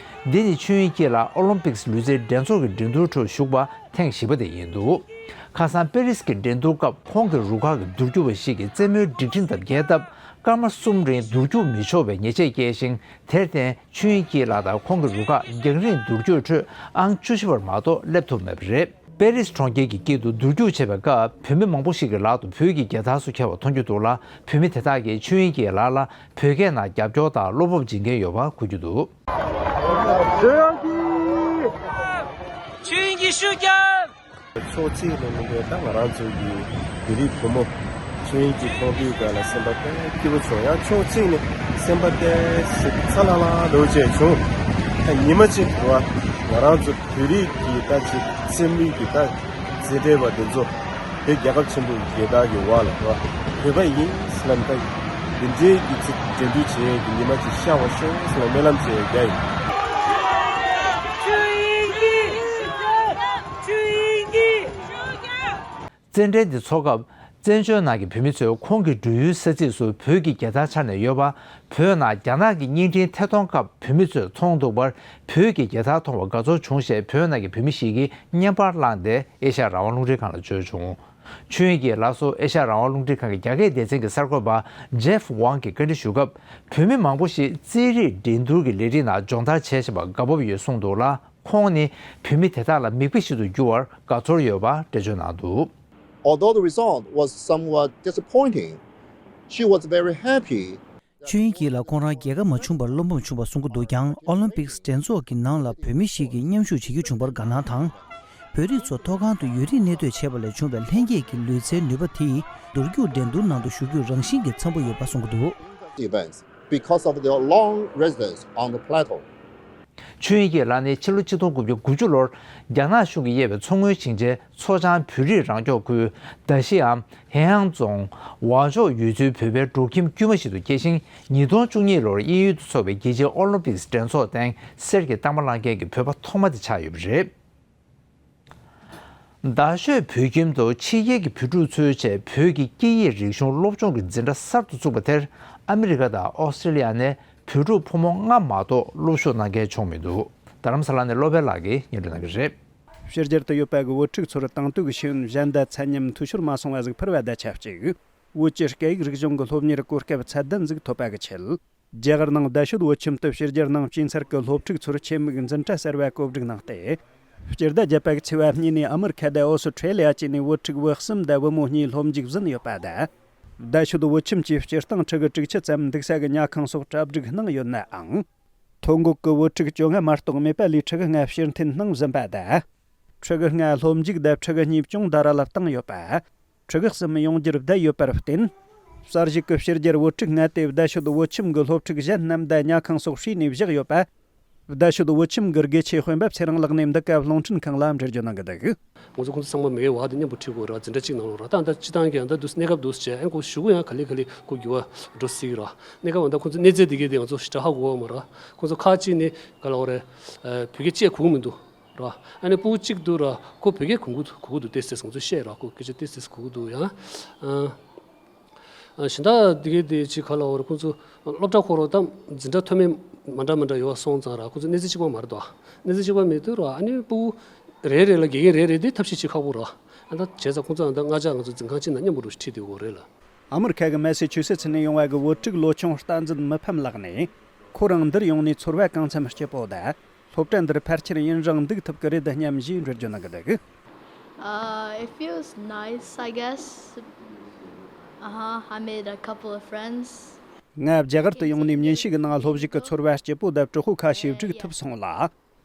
འདི་ནི་ཆོས་དབྱིངས་སྐྱིད་ལགས་ཨོ་ལིམ་པིག་ལུས་རྩལ་འགྲན་ཚོགས་ཀྱི་འགྲན་བསྡུར་ཁྲོད་ཞུགས་པ་ཐེངས་བཞི་པ་དེ་ཡིན་འདུག་ཁ་སང་པེ་རིས་ཀྱི་འགྲན་བསྡུར་སྐབས་ཁོང་གི་རུ་ཁག་གི་འདུར་རྒྱུག་པ་ཞིག་གིས་རྩེད་མོའི་སྒྲིག་ཁྲིམས་དང་འགལ་སྟབས་སྐར་མ་གསུམ་རིང་འདུར་རྒྱུག་མི་ཆོག་པའི་ཉེས་ཆད་བཀལ་ཞིང་། དེར་བརྟེན་ཆོས་དབྱིངས་སྐྱིད་ལགས་དང་ཁོང་གི་རུ་ཁག་རྒྱང་རིང་འདུར་རྒྱུག་ཁྲོད་ཨང་བཅུ་བཞི་པར་མ་གཏོགས་སླེབས་ཐུབ་མེད་པ་རེད། པེ་རིས་གྲོང་ཁྱེར་གྱི་དཀྱིལ་དུ་འདུར་རྒྱུག་བྱེད་པའི་སྐབས་བོད་མི་མང་པོ་ཞིག་གི་ལག་ཏུ་བོད་ཀྱི་རྒྱལ་དར་སོགས་འཁྱེར་བ་མཐོང་རྒྱུ་འདུག་ལ། བོད་མི་དེ་དག་གིས་ཆོས་དབྱིངས་སྐྱིད་ལགས་ལ་བོད་སྐད་ནང་རྒྱབ་སྐྱོར་དང་བློ་སྤོབས་སྦྱིན་མཁན་ཡོད་པ་གོ་རྒྱུ་འདུག་ཆོས་དབྱིངས་སྐྱིད། ཆོས་དབྱིངས་སྐྱིད་ཤུགས་རྒྱབ། ཕྱོགས་གཅིག་ནས་མི་འདུག་ད་ང་རང་ཚོ་གི་བོད་རིགས་བུ་མོ་ཆོས་དབྱིངས་སྐྱིད་མཐོང་དུས་ག་ལ་སེམས་པ་དཔེ་སྐྱིད་པོ་བྱུང་། ཡང་ཕྱོགས་གཅིག་ནས་སེམས་པ་དཔེ་ཞིག་ཚ་ལ་ལ་འདྲ་བོ་བྱས་བྱུང་། ད་ཉི་མ་གཅིག་བ་ང་རང་ཚོ་བོད་རིགས་ཀྱི་ད་ཅིག་རྩེད་མོའི་གི་ད་རྩེད་འགྲན་པ་འདི་ཚོ་བོད་རྒྱལ་ཁབ་ཆེན་པོ་རྒྱལ་དར་གྱི་འོག་ལ་བོད་པ་ཡིན་ཟེར་ལབ་ད་འདི་འདྲའི་གི་ཚིག་འགྲན་བསྡུར་བྱེད་ཡས་ཀྱི་ཉི་མ་ཅིག་ཤར་བ་ཤོག་ཟེར་ལ་སྨོན་ལམ་བྱེད་ཡས་རྒྱ་ཡིན། རྩེད་འགྲན་འདི་འཚོགས་སྐབས་བཙན་བྱོལ་ནང་གི་བོད་མི་ཚོས་ཁོང་གི་འགྲུལ་ཡུལ་ས་ཚིགས་སུ་བོད་ཀྱི་རྒྱལ་དར་འཕྱར་ནས་ཡོད་པ། བོད་ནང་རྒྱ་ནག་གི་བརྙན་འཕྲིན་ཐད་གཏོང་སྐབས་བོད་མི་ཚོས་མཐོང་འདུག་པར་བོད་ཀྱི་རྒྱལ་དར་མཐོང་བར་དགའ་ཚོར་བྱུང་ཞེས་བོད་ནང་གི་བོད་མི་ཞིག་གིས་བརྙན་པར་བླངས་ཏེ་ཨེ་ཤ་ཡ་རང་དབང་རླུང་འཕྲིན་ཁང་ལ་བརྗོད་བྱུང་། ཆོས་དབྱིངས་སྐྱིད་ལགས་སུ་ཨེ་ཤ་ཡ་རང་དབང་རླུང་འཕྲིན་ཁང་གི་རྒྱ་སྐད་སྡེ་ཚན་གྱི་གསར་འགོད་པ་ཇེབ་ཝང་གིས་བཀའ་འདྲི་ཞུ་སྐབས། བོད་མི་མང་པོ་ཞིག་རྩེད་རིགས་འགྲན་བསྡུར་གྱི་ལས་རིགས་ནང་སྦྱོང་བརྡར་བྱས་བཞིན་པར་དགའ་སྤོབས་ཡོད་གསུངས་འདུག་ལ། ཁོང་ནི་བོད་མི་དེ་དག་ལ་མིག་དཔེ་ཞིག་ཏུ་འགྱུར་བར་དགའ་ཚོར་ཡོད་པ་འགྲེལ་བརྗོད་གནང་འདུག Although the result was somewhat disappointing, she was very happy. ཆོས་དབྱིངས་སྐྱིད་ལ་ཁོང་རང་རྒྱལ་ཁ་མ་བྱུང་བར་བློ་ཕམ་བྱུང་བ་གསུང་གི་འདུག་ཀྱང་། ཨོ་ལིམ་པིག་སི་འགྲན་ཚོགས་ཀྱི་ནང་ལ་བོད་མི་ཞིག་གིས་མཉམ་ཞུགས་བྱེད་རྒྱུ་བྱུང་བར་དགའ་སྣང་དང་། བོད་རིགས་ཚོ་མཐོ་སྒང་དུ་ཡུན་རིང་གནས་སྡོད་བྱས་པ་ལས་བྱུང་བའི་ལྷན་སྐྱེས་ཀྱི་ལུས་རྩལ་ནུས་པ་དེས་འདུར་རྒྱུག་འགྲན་བསྡུར་ནང་དུ་ཞུགས་རྒྱུར་རང་བཞིན་གྱིས་འཚམ་པོ་ཡོད་པ་གསུང་གི་འདུག events because of their long residence on the plateau. ཆོས་དབྱིངས་སྐྱིད་ལགས་ནི་ཕྱི་ལོ་ཆིག་སྟོང་དགུ་བརྒྱ་དགུ་བཅུ་ལོར་རྒྱ་ནག་གཞུང་གིས་དབྱེ་བའི་མཚོ་སྔོན་ཞིང་ཆེན་མཚོ་བྱང་བོད་རིགས་རང་སྐྱོང་ཁུལ་མདའ་བཞི་འམ་ཧེ་ཧང་རྫོང་ཝང་ཅོག་ཡུལ་ཚོའི་བོད་པའི་སྒྲུག་ཁྱིམ་དཀྱུས་མ་ཞིག་ཏུ་སྐྱེས་ཤིང་། ཉིས་སྟོང་བཅུ་གཉིས་ལོར་དབྱིན་ཡུལ་དུ་འཚོགས་པའི་རྒྱལ་སྤྱིའི་ཨོ་ལིམ་པིག་སི་འགྲན་ཚོགས་སྟེང་གསེར་གྱི་རྟགས་མ་བླངས་མཁན་གྱི་བོད་པ་ཐོག་མ་དེ་ཆགས་ཡོད་པ་རེད། རྡ་ཤོད་བོད་ཁྱིམ་དུ་ཕྱི་རྒྱལ་གྱི་བོད་ཕྲུག་ཚོའི་ཆེད་བོད་ཀྱི་སྐད་ཡིག་རིག་གཞུང་སློབ་སྦྱོང་གི་འཛིན་གྲྭ་གསར་དུ་བཙུགས་པ་དེར། ཨ་མི་རི་ཀ་དང་ཨོ་སི་ཀྲི་ལི་ཡ་ནས་བོད་ཕྲུག་ཕོ་མོ་ལྔ་མ་གཏོགས་སློབ་ཞུགས་གནང་མཁན་བྱུང་མི་འདུག་རྡ་རམ་ས་ལ་ནས་བློ་བྷེ་ལགས་ཀྱིས་སྙན་སྒྲོན་གནང་གི་རེད། ཕྱི་རྒྱལ་དུ་ཡོད་པ་གི་བོད་ཕྲུག་ཚོར་དེང་དུས་ཀྱི་ཤེས་ཡོན་གཞན་དང་ཚད་མཉམ་འཐུས་ཤོར་མ་སོང་བ་ཟིག་འཕུར་བ་དང་ཆབས་ཅིག་བོད་ཀྱི་སྐད་ཡིག་རིག་གཞུང་གི་སློབ་གཉེར་གོ་སྐབས་ཚད་ལྡན་ཟིག་ཐོབ་པ་གི་ཆེད། རྒྱ་གར་ནང་རྡ་ཤོད་བོད་ཁྱིམ་དུ་ཕྱི་རྒྱལ་ནང་སྐྱེས་ཚར་གྱི་སློབ་ཕྲུག་ཚོར་ཆེད་དམིགས་འཛིན་གྲྭ་གསར་བ་བཀོད་སྒྲིག་གནང་སྟེ། སྤྱི་ཟླ་བརྒྱད་པ་གི་ཚེས་པ་གཉིས་ནས་ཨ་མི་རི་ཁ་དང་ཨོ་སི་ཁྲེ་ལི་ཡ་བཅས་ནས་བོད་ཕྲུག་བུ་གསུམ་དང་བུ་མོ་གཉིས་སློབ་འཇུག་ཟིན་ཡོད་པ་དང་། རྡ་ཤོད་བོད་ཁྱིམ་གྱི་སྤྱིར་བཏང་ཕྲུ་གུ་དྲུག་ཅུ་ཙམ་འདུག་ས་གི་ཉལ་ཁང་སོགས་གྲ་སྒྲིག་གནང་ཡོད་ནའང་། ཐོ་འགོད་ཀྱི་བོད་ཕྲུག་བཅོ་ལྔ་མ་གཏོགས་མེད་པ་ལས་ཕྲུ་གུ་ལྔ་ཕྱིར་འཐེན་གནང་བཞིན་པ་དང་། ཕྲུ་གུ་ལྔ་སློབ་འཇུག་དང་ཕྲུ་གུ་གཉིས་ཅུང་ད་ར་ལ་བཏང་ཡོད་པ། ཕྲུ་གུ་གསུམ་ཡོང་རྒྱུར་བསྡད་ཡོད་པར་བརྟེན། གསར་ཞུགས་ཀྱི་ཕྱི་རྒྱལ་བོད་ཕྲུག་ལྔ་དེ་རྡ་ཤོད་བོད་ཁྱིམ་གྱི་སློབ་ཕྲུག་གཞན་རྣམས་དང་ཉལ་ཁང་སོགས་བསྲེས་ནས་བཞག་ཡོད་པ། རྡ་ཤོད་བོད་ཁྱིམ་གྱི་དགེ་ཆེ་དཔོན་པོ་ཚེ་རིང་ལགས་ནས་འདི་སྐབས་རླུང་འཕྲིན་ཁང་ལ་འགྲེལ་བརྗོད་གནང་གི་འདུག་ང་ཚོ་ཁོང་ཚོ་ཚང་མ་མི་དགེ་བ་དང་མཉམ་པོ་ཁྲིད་དགོས་ར། འཛིན་གྲྭ་གཅིག་ནང་ལོགས་ར། ད་ད་སྤྱི་བཏང་གི་ད་འདུག་གནས་སྐབས་འདུག་བྱས། ཨ་ཁོ་གཞུག་གུ་ཡང་ག་ལེ་ག་ལེ་ཁོ་འགྱུར་བ་འགྲོ་སྲིད་ར། གནས་སྐབས་ད་ཁོང་ཚོ་གནས་ཚད་དེ་གའི་དེ་ང་ཚོ་ཞེ་དྲག་ཧ་གོ་བ་མ་ར། ཁོང་ཚོ་ཁག་ཅིག་ནས་ག་ལ་བ་རེད། བོད་སྐད་བཤད་གོ་གི་མི་འདུག་ར། ཨ་ནི་སྤུ་གུ་གཅིག་འདུག་ར། ཁོ་བོད་སྐད་གོ་གི་འདུག་གོ་གི་འདུག་ཏོག་ཙམ་ང་ཚོ་བཤད་ར། ཁོ་སྐད་ཆ་ཏོག་ཙམ་གོ་གི་འདུག་ཡང་། ཨ་གཞན་དག་དེ་གའི་དེ་ཅིག་ག་ལ་བ་རེད། ཁོང་ཚོ་སློབ་གྲྭ་ཁོ་རང་ད་འཛིན་གྲྭ་མཐོ་དམན་མ་འདྲ་མ་འདྲ་ཡོད་པ་སོང་ཙང་ར། ཁོང་ཚོ་གནས་ཚད་གཅིག་པ་མ་རེད་དོ། གནས་ཚད་གཅིག་པ་མེད་དུས་ར། ཨ་ནི་སྤུ་གུ་རེ་རེ་ལ་དགེ་རྒན་རེ་རེ་དེ་ཐབས་ཤེས་བྱེད་ཁག་པོ་ར། ཨ་ད་བྱས་ཙང་ཁོང་ཚོ་ཨ་ད་སྔ་ཆ་ང་ཚོ་འཛིན་ཁང་གཅིག་ནང་མཉམ་པོ་རུ་ཁྲིད་བསྡད་ཡོད་རེད་ལ། ཨ་མི་རི་ཁ་གི་མེ་སི་ཆུ་སེ་ཚི་ནས་ཡོང་བ་གི་བོད་ཕྲུག་ལོ་ཆུང་བསྟན་འཛིན་མི་ཕམ་ལགས་ནས། ཁོ་རང་འདིར་ཡོང་ནས་ཚོར་བ་གང་འཚམ་སྐྱིད་པོ་དང་། སློབ་གྲྭ་འདིར་ཕལ་ཆེར་ཡུན་རིང་འདུག་ཐུབ་ཀྱི་རེད་སྙམ་ཞེས་འགྲེལ་བརྗོད་གནང་གི་འདུག Uh, it feels nice, I guess. Uh-huh, I made a couple of friends. ང་རྒྱ་གར་དུ་ཡོང་ནས་ཉིན་ཞིག་གི་ནང་སློབ་ཞུགས་ཀྱི་ཚོར་བ་སྐྱིད་པོ་དང་དྲག་པོ་ཁ་ཤས་བསྒྲིགས་ཐུབ་སོང་ལ།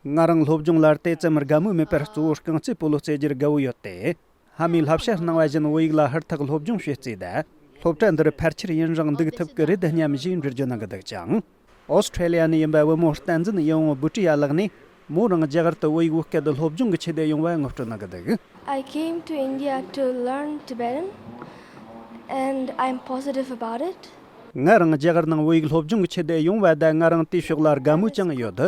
ང་རང་སློབ་སྦྱོང་ལ་དེ་ཙམ་དགའ་མོས་མེད་པར་གཙོ་བོ་རྐང་རྩེད་སྤོ་ལོ་རྩེ་རྒྱུར་དགའ་བོ་ཡོད་དེ། ཕ་མས་བསླབ་བྱ་གནང་བ་བཞིན་བོད་ཡིག་ལ་ཧུར་ཐག་སློབ་སྦྱོང་བྱེད་རྩིས་དང་། སློབ་གྲྭ་འདིར་ཕལ་ཆེར་ཡུན་རིང་འདུག་ཐུབ་ཀྱི་རེད་སྙམ་ཞེས་འགྲེལ་བརྗོད་གནང་གི་འདུག་ཅིང་། ཨོ་སི་ཁྲེ་ལི་ཡ་ནས་ཡིན་པ་བུ་མོ་བསྟན་འཛིན་ཡིད་འོང་བུ་ཀྲི་ཡ་ལགས་ནས། མོ་རང་རྒྱ་གར་དུ་བོད་ཡིག་བོད་སྐད་སློབ་སྦྱོང་གི་ཆེད་དུ་ཡོང་བ་ངོ་སྤྲོད་གནང་གི་འདུག I came to India to learn Tibetan, and I'm positive about it. ང་རང་རྒྱ་གར་ནང་བོད་ཡིག་སློབ་སྦྱོང་གི་ཆེད་དུ་ཡོང་བ་དང་། ང་རང་དེའི་ཕྱོགས་ལ་དགའ་མོས་ཀྱང་ཡོད།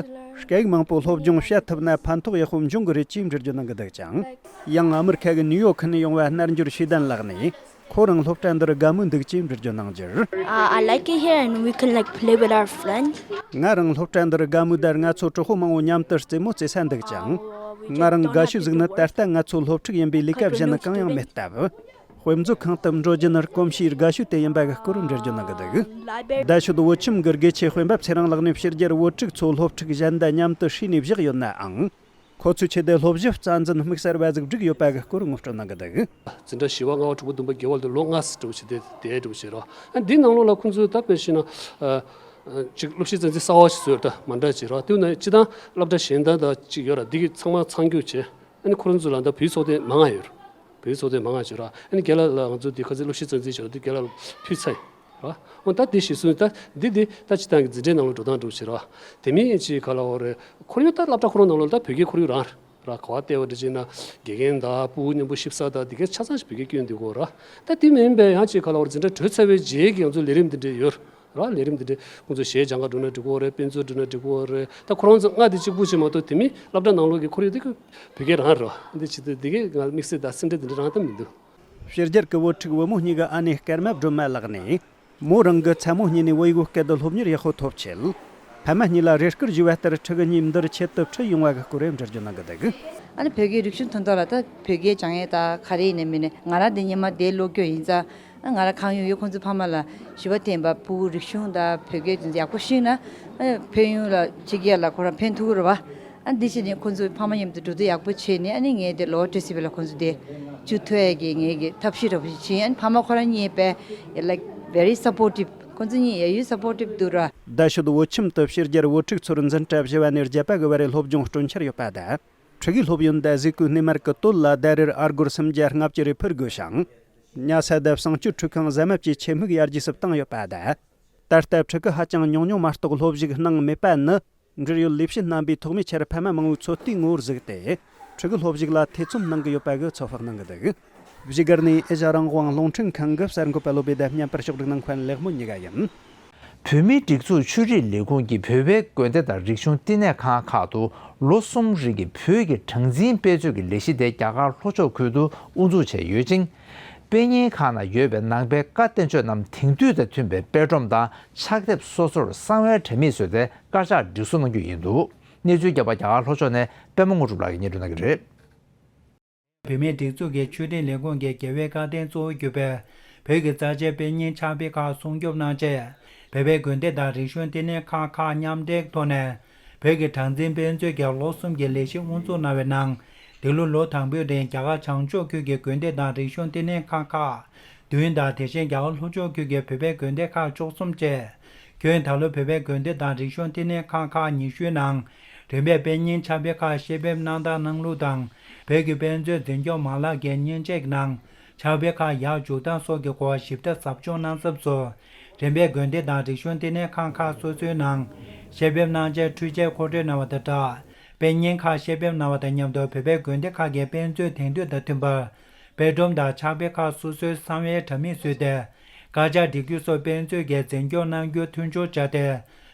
སྐད་ཡིག་མང་པོ་སློབ་སྦྱོང་བྱེད་ཐུབ་ན་ཕན་ཐོགས་ཡག་པོ་འབྱུང་གི་རེད་ཅེས་འགྲེལ་བརྗོད་གནང་གི་འདུག་ཅིང་། ཡང་ཨ་མི་རི་ཁ་གི་ནིའུ་ཡོག་ཁུལ་ནས་ཡོང་བ་རྣལ་འབྱོར་ཤེས་ལྡན་ལགས་ནས། ཁོ་རང་སློབ་གྲྭ་འདིར་དགའ་མོས་འདུག་ཅེས་འགྲེལ་བརྗོད་གནང་རྒྱུར། Uh, I like it here and we can, like, play with our friends. ང་རང་སློབ་གྲྭ་འདིར་དགའ་མོས་དང་། ང་ཚོ་གྲོགས་པོ་མང་པོ་མཉམ་དུ་རྩེད་མོ་རྩེ་ས་འདུག་ཅིང་། ང་རང་དགའ་ཤོས་ཟིག་ནི་ད་ལྟ་ང་ཚོ་སློབ་ཕྲུག་ཡིན་པས་ལས་ཀ་གཞན་ནི་གང་ཡང་མེད་སྟབས། དཔེ་མཛོད་ཁང་དུ་འགྲོ་རྒྱུ་ནི་གོམས་གཤིས་དགའ་ཤོས་དེ་ཡིན་པ་གི་སྐོར་འགྲེལ་བརྗོད་གནང་གི་འདུག་རྡ་ཤོད་བོད་ཁྱིམ་གྱི་དགེ་ཆེ་དཔོན་པོ་ཚེ་རིང་ལགས་ནས་ཕྱི་རྒྱལ་བོད་ཕྲུག་ཚོ་སློབ་ཕྲུག་གཞན་དང་མཉམ་དུ་བསྲེས་ནས་བཞག་ཡོད་ནའང་། ཁོ་ཚོའི་ཆེད་དུ་སློབ་གཞི་རྩ་འཛིན་དམིགས་བསལ་བ་ཟིག་བསྒྲིགས་ཡོད་པ་གི་སྐོར་ངོ་སྤྲོད་གནང་གི་འདུག་འཛིན་གྲྭ་བཞི་པ་ལྔ་པ་དྲུག་པ་བདུན་པ་བརྒྱད་པ་ལ་ལོ་ལྔ་ཙམ་འགྲོ་བྱེད་དེ་དེ་འགྲོ་བྱེད་རོགས། ཨ་འདི་ནང་ལོགས་ལ་ཁོང་ཚོས་ད་དཔེ་བཤད་ན། ཨ་ཅིག་སློབ་གཞི་རྩ་འཛིན་གསར་པ་ཞིག་བཟོས་ད་མ་འདྲ་བྱེད་རོགས། དེ་ནས་སྤྱི་བཏང་སློབ་གྲྭ་གཞན་དག་དང་ཅིག་ཡོད་ར། འདི་གི་ཚང་མ་ཚང་རྒྱུ་བྱས། ཨ་ནི་ཁོ་རང་ཚོ་ལ་ད་བོད་ཚོགས་སྡེ་མང་ང་ཡོད་ར། བོད་ཚོགས་སྡེ་མང་ང་ཡོད་ར། ཨ་ནི་རྒན་ལགས་ལ་ང་ཚོ་འདི་ཁ་སང་སློབ་གཞི་རྩ་འཛིན་བྱས་ར། འདི་རྒན་ལགས་ལ་ཕུལ་ཚར་ཡིན་ར། འོ་ད་དེ་གཞིར་བཟུང་ད་འདི་འདི་ད་སྤྱི་བཏང་གི་འཛིན་གྲྭའི་ནང་ལ་འགྲོ་སྟངས་འགྲོ་བྱེད་ར། དེ་མིན་ཅིག་ག་ལ་འོ་རེད། ཁོར་ཡུག་ད་སློབ་གྲྭ་ཁོ་རང་ནང་ལ་ད་བོད་སྐད་ཁོར་ཡུག་རང་ར། ག་བ་བལྟས་པ་འདྲ་བྱས་ན་དགེ་རྒན་དང་སྤུ་གུ་མཉམ་པོ་གཤིབ་ས་དང་དེ་གའི་ཆ་ཚང་ཞིག་བོད་སྐད་སྐྱོན་འདུག་གོ་ར། ད་དེ་མིན་པའི་ཡང་ཅིག་ག་ལ་འོ་རེད། འཛིན་གྲྭ་གྲོལ་ཚར་བའི་རྗེས་ཀྱི་ང་ཚོ་ལས་རིམ་འདི་འདྲ་ཡོད་ར། ལས་རིམ་འདི་འདྲ་ཁོང་ཚོ་གཞས་སྦྱང་ག་འགྲོ་ན་འགྲིག་གོ་རེད། དཔེ་མཛོད་འགྲོ་ན་འགྲིག་གོ་རེད། ད་ཁོ་རང་ཚོ་ལྔ་དེ་གཅིག་པུ་ཅིག་མ་གཏོགས་དེ་མིན་སློབ་གྲྭ་ནང་ལོགས་ཀྱི་ཁོར་ཡུག་དེ་གི་བོད་སྐད་རང་རེད། འདི་ཅི་སྟེ་དེ་གའི་ང་དམིགས་བསལ་དང་སེམས་ཁྲལ་དེ་འདྲ་རང་ད་མི་འདུག་ཕྱི་རྒྱལ་གྱི་བོད་ཕྲུག་བུ་མོ་གཉིས་ཀྱི་ཨ་ནེ་སྐར་མ་སྒྲོལ་མ་ལགས་ནས། མོ་རང་གི་མཚན་མོ་གཉིས་ནས་བོད་ཡིག་བོད་སྐད་དུ་སློབ་གཉེར་ཡག་པོ་ཐོབ་ཆེད། ཕ་མ་གཉིས་ལ་རེ་སྐུལ་ཞུས་པ་ལྟར་ཕྲུ་གུ་གཉིས་འདིར་ཆེད་དུ་ཁྲིད་ཡོང་བ་གི་སྐོར་འགྲེལ་བརྗོད་གནང་གི་འདུག་ཨ་ནི་བོད་སྐད་རིག་གཞུང་དོན་དག་ལ་ད་བོད་སྐད་སྦྱང་ཡས་ད་ག་རེ་ཡིན་ནའི་མིན་ནའི་ང་རང་འདི་སྔོན་མ་འདིར་ལོག་རྒྱུ་ཡིན་ཙང་། ཨ་ང་རང་གང་ཡོང་ཡོང་ཁོང་ཚོའི་ཕ་མ་ལ་ཞུ་བ་འཐེན་པ། ཕྲུ་གུ་རིག་གཞུང་དང་བོད་སྐད་དེ་ཚོ་ཡག་པོ་ཤེས་ན། ཨ་ཕན་ཡོན་ལ་ཕྱི་རྒྱལ་ལ་ཁོ་རང་ཕན་ཐོགས་ཀྱི་རེད་པ། ཨ་འདི་བྱས་ནས་ཁོང་ཚོའི་ཕ་མ་མཉམ་དུ་གྲོས་བསྡུར་ཡག་པོ་བྱས་ནས། ཨ་ནི་ངས་དེ་ལོ་ཊི་སི་བི་ལ་ཁོང་ཚོ་དེ་བཅུག་ཐུབ་ཡས་ཀྱི་ངས་ཀྱི་ཐབས་ཤེས་འདྲ་པོ་ཞིག་བྱས། ཨ་ནི་ཕ་མ་ཁོ་རང་གཉིས་པས་like very supportive. ཁོང་ཚོ་གཉིས་ཡ་ཡུལ་supportive་འདུག་ར། རྡ་ཤོད་བོད་ཁྱིམ་དུ་ཕྱི་རྒྱལ་བོད་ཕྲུག་ཚོར་འཛིན་གྲྭ་བཞི་པ་ནས་བརྒྱད་པ་གི་བར་རེ་སློབ་སྦྱོང་སྤྲོད་འཆར་ཡོད་པ་དང་། ཕྲུ་གུའི་སློབ་ཡོན་དང་གཟིགས་སྐོར་སྣེ་མར་གྱི་དོད་ལ་ཟླ་རེར་ཨ་སྒོར་སུམ་བརྒྱ་ལྔ་བཅུ་རེ་ཕུལ་དགོས་ཤིང་། ཉལ་ས་དང་གསང་སྤྱོད་ཁྲུས་ཁང་ཟ་མ་བཅས་ཆེད་དམིགས་ཡར་རྒྱས་སུ་བཏང་ཡོད་པ་དང་། ད་ལྟ་ཕྲུ་གུ་ཧ་ཅང་ཉུང་ཉུང་མ་གཏོགས་སློབ་ཞུགས་གནང་མེད་པ་ནི། འབྲེལ་ཡོད་ལས་བྱེད་རྣམ་པས་ཐོག་མའི་ཆར་ཕ་མ་མང་བོའི་འཚོ་རྟེན་ངོ་བོར་གཟིགས་ཏེ། ཕྲུ་གུ་སློབ་ཞུགས་ལ་ཐེ་ཚོམ་གནང་གི་ཡོད་པ་གི་ཚོད་དཔག་གནང་གི་འདུག་བཞུགས་སྒར་ནས་ཨེ་ཤ་རང་དབང་རླུང་འཕྲིན་ཁང་གི་གསར་འགོད་པ་བློ་བྷེ་དང་མཉམ་པར་ཕྱོགས་སྒྲིག་གནང་མཁན་ལེགས་མོ་གཉིས་ཀ་ཡིན། བོད་མིའི་སྒྲིག་འཛུགས་ཆོས་རིག་ལས་ཁུངས་ཀྱིས་བོད་པའི་དགོན་སྡེ་དང་རིག་གཞུང་བསྟི་གནས་ཁང་ཁག་ཏུ་ལོ་གསུམ་རིང་གི་བོད་ཀྱི་གྲངས་འཛིན་དཔེ་མཛོད་ཀྱི་ལས་གཞི་དེ་རྒྱ་གར་ལྷོ་ཕྱོགས་ཁུལ་དུ་དབུ་འཛུགས་བྱས་ཡོད་ཅིང་། དཔེ་རྙིང་ཁང་ན་ཡོད་པའི་ནང་པའི་བཀའ་བསྟན་བཅོས་རྣམས་དེང་དུས་དང་མཐུན་པའི་དཔེ་སྒྲོམ་དང་ཕྱག་དེབ་སོ་སོར་གསང་བའི་དྲ་མིག་བཟོས་ཏེ་དཀར་ཆག་སྒྲིག་སྲོལ་གནང་རྒྱུ་ཡིན་འདུག་གནས་ཚུལ་བརྒྱབ་པ་རྒྱ་གར་ལྷོ་ཕྱོགས་ནས་པད་མ་དངོས་གྲུབ་ལགས་ཀྱིས་སྙན་སྒྲོན་གནང་གི་རེད། བོད་མིའི་སྒྲིག་འཛུགས་ཀྱི་ཆོས་རིག་ལས་ཁུངས་ཀྱི་རྒྱལ་བའི་བཀའ་བསྟན་གཙོ་བོ་གྱུར་པའི་བོད་ཀྱི་རྩ་ཆེའི་དཔེ་རྙིང་ཕྱག་དཔེ་ཁག་སྲུང་སྐྱོབ་གནང་ཆེད། བོད་པའི་དགོན་སྡེ་དང་རིག་གཞུང་བསྟི་གནས་ཁག་ཁག་མཉམ་འབྲེལ་ཐོག་ནས་བོད་ཀྱི་གྲངས་འཛིན་དཔེ་མཛོད་ཀྱི་ལོ་གསུམ་གྱི་ལས་གཞི་དབུ་འཛུགས་གནང་བའི་ནང་། འདི་ལོ་ལོ་དང་པོའི་རིང་རྒྱ་གར་བྱང་ཕྱོགས་ཁུལ་གྱི་དགོན་སྡེ་དང་རིག་གཞུང་བསྟི་གནས་ཁག་ཁག་བདུན་དང་། དེ་བཞིན་རྒྱ་གར་ལྷོ་ཕྱོགས་ཁུལ་གྱི་བོད་པའི་དགོན་སྡེ་ཁག་བཅུ་གསུམ་བཅས། ཁྱོན་ད་ལོ་བོད་པའི་དགོན་སྡེ་དང་རིག་གཞུང་བསྟི་གནས་ཁག་ཁག་ཉི་ཤུའི་ནང་རིམ་པས་དཔེ་རྙིང་ཕྱག་དཔེ་ཁག་བཤེར་འབེབས་གནང་སྟངས་གནང་ལུགས་དང་། བོད་ཀྱི་དཔེ་མཛོད་འཛིན་སྐྱོང་མ་ལག་གི་མཉེན་ཆས་ཀྱི་ནང་ཕྱག་དཔེ་ཁག་ཡར་འཇུག་སྟངས་སོགས་ཀྱི་སྐོར་ཞིབ་ཕྲ་ཟབ་སྦྱོང་གནང་ཚབ་སུ། རིམ་པས་དགོན་སྡེ་དང་རིག་གཞུང་བསྟི་གནས་ཁང་ཁག་སོ་སོའི་ནང་བཤེར་འབེབས་གནང་ཆེད་འཕྲུལ་ཆས་མཁོ་སྤྲོད་གནང་བ་དང་སྦྲགས། དཔེ་རྙིང་ཁག་བཤེར་འབེབས་གནང་བ་དང་མཉམ་དུ་བོད་པའི་དགོན་སྡེ་ཁག་གི་དཔེ་མཛོད་དེང་དུས་དང་མཐུན་པར། དཔེ་སྒྲོམ་དང་ཕྱག་དཔེ་ཁག་སོ་སོའི་གསང་བའི་དྲ་མིག་བཟོས་ཏེ། དཀར་ཆག་སྒྲིག་རྒྱུ་སོགས་དཔེ་མཛོད་ཀྱིས་འཛིན་སྐྱོང་གནང་རྒྱུ་མཐུན་སྦྱོར་བྱས་ཏེ།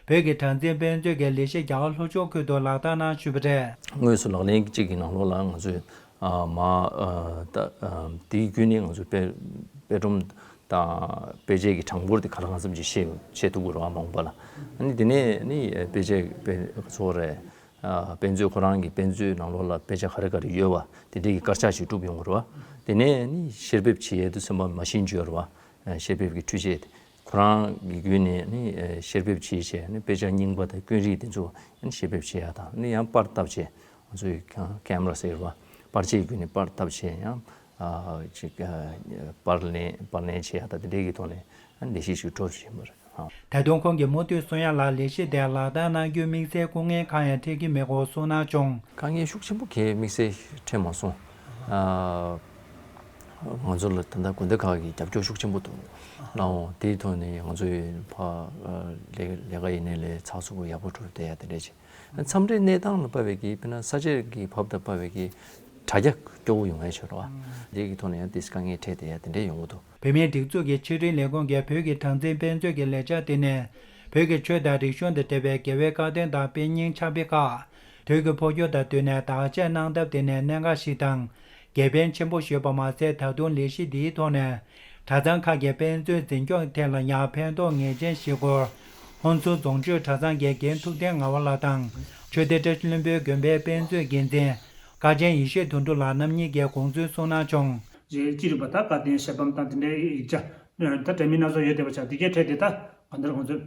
བོད་ཀྱི་གྲངས་འཛིན་དཔེ་མཛོད་ཀྱི་ལས་གཞི་རྒྱ་གར་ལྷོ་ཕྱོགས་ཁུལ་དུ་ལག་བསྟར་གནང་བཞིན་པ་རེད། དངོས་སུ་ལག་ལེན་གཅིག་གི་ནང་ལོགས་ལ་ང་ཚོས་ཨ་མ་ཨ་ད་ཨ་དེའི་བརྒྱུད་ནས་ང་ཚོས་དཔེ་དཔེ་སྒྲོམ་དང་དཔེ་ཆའི་གི་གྲངས་འབོར་དེ་ག་ལ་གང་འཚམ་ཅིག་ཤེས་ཤེས་ཐུབ་ཀྱི་རེད་བ། མ་འོངས་པ་ལ། ཨ་ནི་དེ་ནས་ནི་དཔེ་ཆའི་དཔེ་ཚོ་རེད། ཨ་དཔེ་མཛོད་ཁོ་རང་གི་དཔེ་མཛོད་ནང་ལོགས་ལ་དཔེ་ཆ་ག་རེ་ག་རེ་ཡོད་པ་དེ་འདྲའི་གི་དཀར་ཆག་ཞིག་གྲུབ་ཡོང་གི་རེད་བ། དེ་ནས་ནི་བཤེར་འབེབས་བྱེད་ཡས་དུ་སེམས་པ་མ་ཤིན་བརྗོད་རེད་བ། ཨ་བཤེར་འབེབས་ཀྱི་འཕྲུལ་ཆས་དེ་ཁོ་རང་གི་བརྒྱུད་ནས་ནི་ཨ་བཤེར་འབེབས་བྱེད་བྱས་ནི་དཔེ་ཆ་རྙིང་པ་དང་དཀོན་རིགས་དེ་ཚོ་ནི་བཤེར་འབེབས་བྱེད་ཡ་དང་ནི་ཡང་པར་བཏབ་བྱས་ང་ཚོའི་ཀེམ་ར་ཟེར་བ་པར་ཆས་བརྒྱུད་ནས་པར་བཏབ་བྱས་ཡང་ཨ་ཅིག་ཨ་པར་ལེན་པར་ལེན་བྱེད་ཡ་དང་དེ་འདྲའི་གི་ཐོག་ནས་ཨ་ནི་ལས་གཞི་ཞིག་འགྲོ་བཞིན་པ་རེད། ད་དུང་ཁོང་གིས་མུ་མཐུད་གསུང་ཡ་ལ་ལས་གཞི་དེ་ལག་བསྟར་གནང་རྒྱུའི་དམིགས་བསལ་སྐུ་ངལ་གང་ཡང་འཕྲད་ཀྱི་མེད་སྐོར་གསུངས་གནང་བྱུང་། དཀའ་ངལ་ཤུགས་ཆེན་པོ་གང་ཡང་དམིགས་བསལ་འཕྲད་མ་སོང་། ཨ་ང་ཚོ་ལ་ད་ལྟ་དགོན་སྡེ་ཁག་གིས་རྒྱབ་སྐྱོར་ཤུགས་ཆེན་པོ་འདུག་གནང་འོང་། དེའི་ཐོག་ནས་ང་ཚོའི་ཕ་ཨ་ལས་ལས་ཀ་ཡིན་ནའི་ལས་ཚགས་ཚུད་པོ་ཡག་པོ་འགྲོ་བསྡད་ཡ་དེ་འདྲས་བྱས། མཚམས་རེ་གནས་སྟངས་ལ་དཔག་པའི་གི་དཔེར་ན་ས་ཆ་གི་བབ་དང་དཔག་པའི་གི་དྲ་རྒྱ་སྐྱོ་བོ་ཡོང་ཡ་ཆོད་རེད་བ། དེ་གི་ཐོག་ནས་ཡང་དེ་དཀའ་ངལ་འཕྲད་བསྡད་ཡ་དེ་འདྲས་ཡོང་གི་འདུག་བོད་མིའི་སྒྲིག་འཛུགས་ཀྱི་ཆོས་རིག་ལས་ཁུངས་ཀྱིས་བོད་ཀྱི་གྲངས་འཛིན་དཔེ་མཛོད་ཀྱི་ལས་འཆར་དེ་ནི། བོད་ཀྱི་ཆོས་དང་རིག་གཞུང་དང་འབྲེལ་བའི་རྒྱལ་བའི་བཀའ་བསྟན་དང་དཔེ་རྙིང་ཕྱག་དཔེ་ཁག་དུས་ཀྱི་འཕོ་འགྱུར་དང་བསྟུན་ནས་བདག་གཅེས་གནང་ཐབས་དེ་ནི་གནད་འགག་ཞིག་དང་། དགེ་ཕན་ཆེན་པོ་ཞིག་ཡོད་པ་མ་ཟད། ད་དུང་ལས་གཞི་འདིའི་ཐོག་ནས་གྲྭ་ཚང་ཁག་གི་དཔེ་མཛོད་འཛིན་སྐྱོང་ཐད་ལ་ཡང་ཕན་ཐོགས་ངེས་ཅན་ཞིག་སྐོར། ཧོན་སུར་རྫོང་ཆོས་གྲྭ་ཚང་གི་རྒན་ཐུབ་བསྟན་ངག་དབང་ལགས་དང་། ཆོས་སྡེ་བཀྲ་ཤིས་ལྷུན་པོའི་དགོན་པའི་དཔེ་མཛོད་འགན་འཛིན་དཀའ་ཆེན་ཡེ་ཤེས་དོན་གྲུབ་ལགས་རྣམ་གཉིས་ཀྱིས་དགོངས་ཚུལ་གསུངས་གནང་བྱུང་། རྗེ་ཅི་རིགས་པ་དང་བཀའ་བསྟན་ཤེས་བམ་དང་དེ་འདྲའི་ཡིག་ཆ་ད་འདྲ་མིན་སྣ་ཚོགས་ཡོད་བསྡད་པ་ཆགས། འདི་གའི་གྲས་དེ་ད་གང་ལྟར་ང་ཚོས་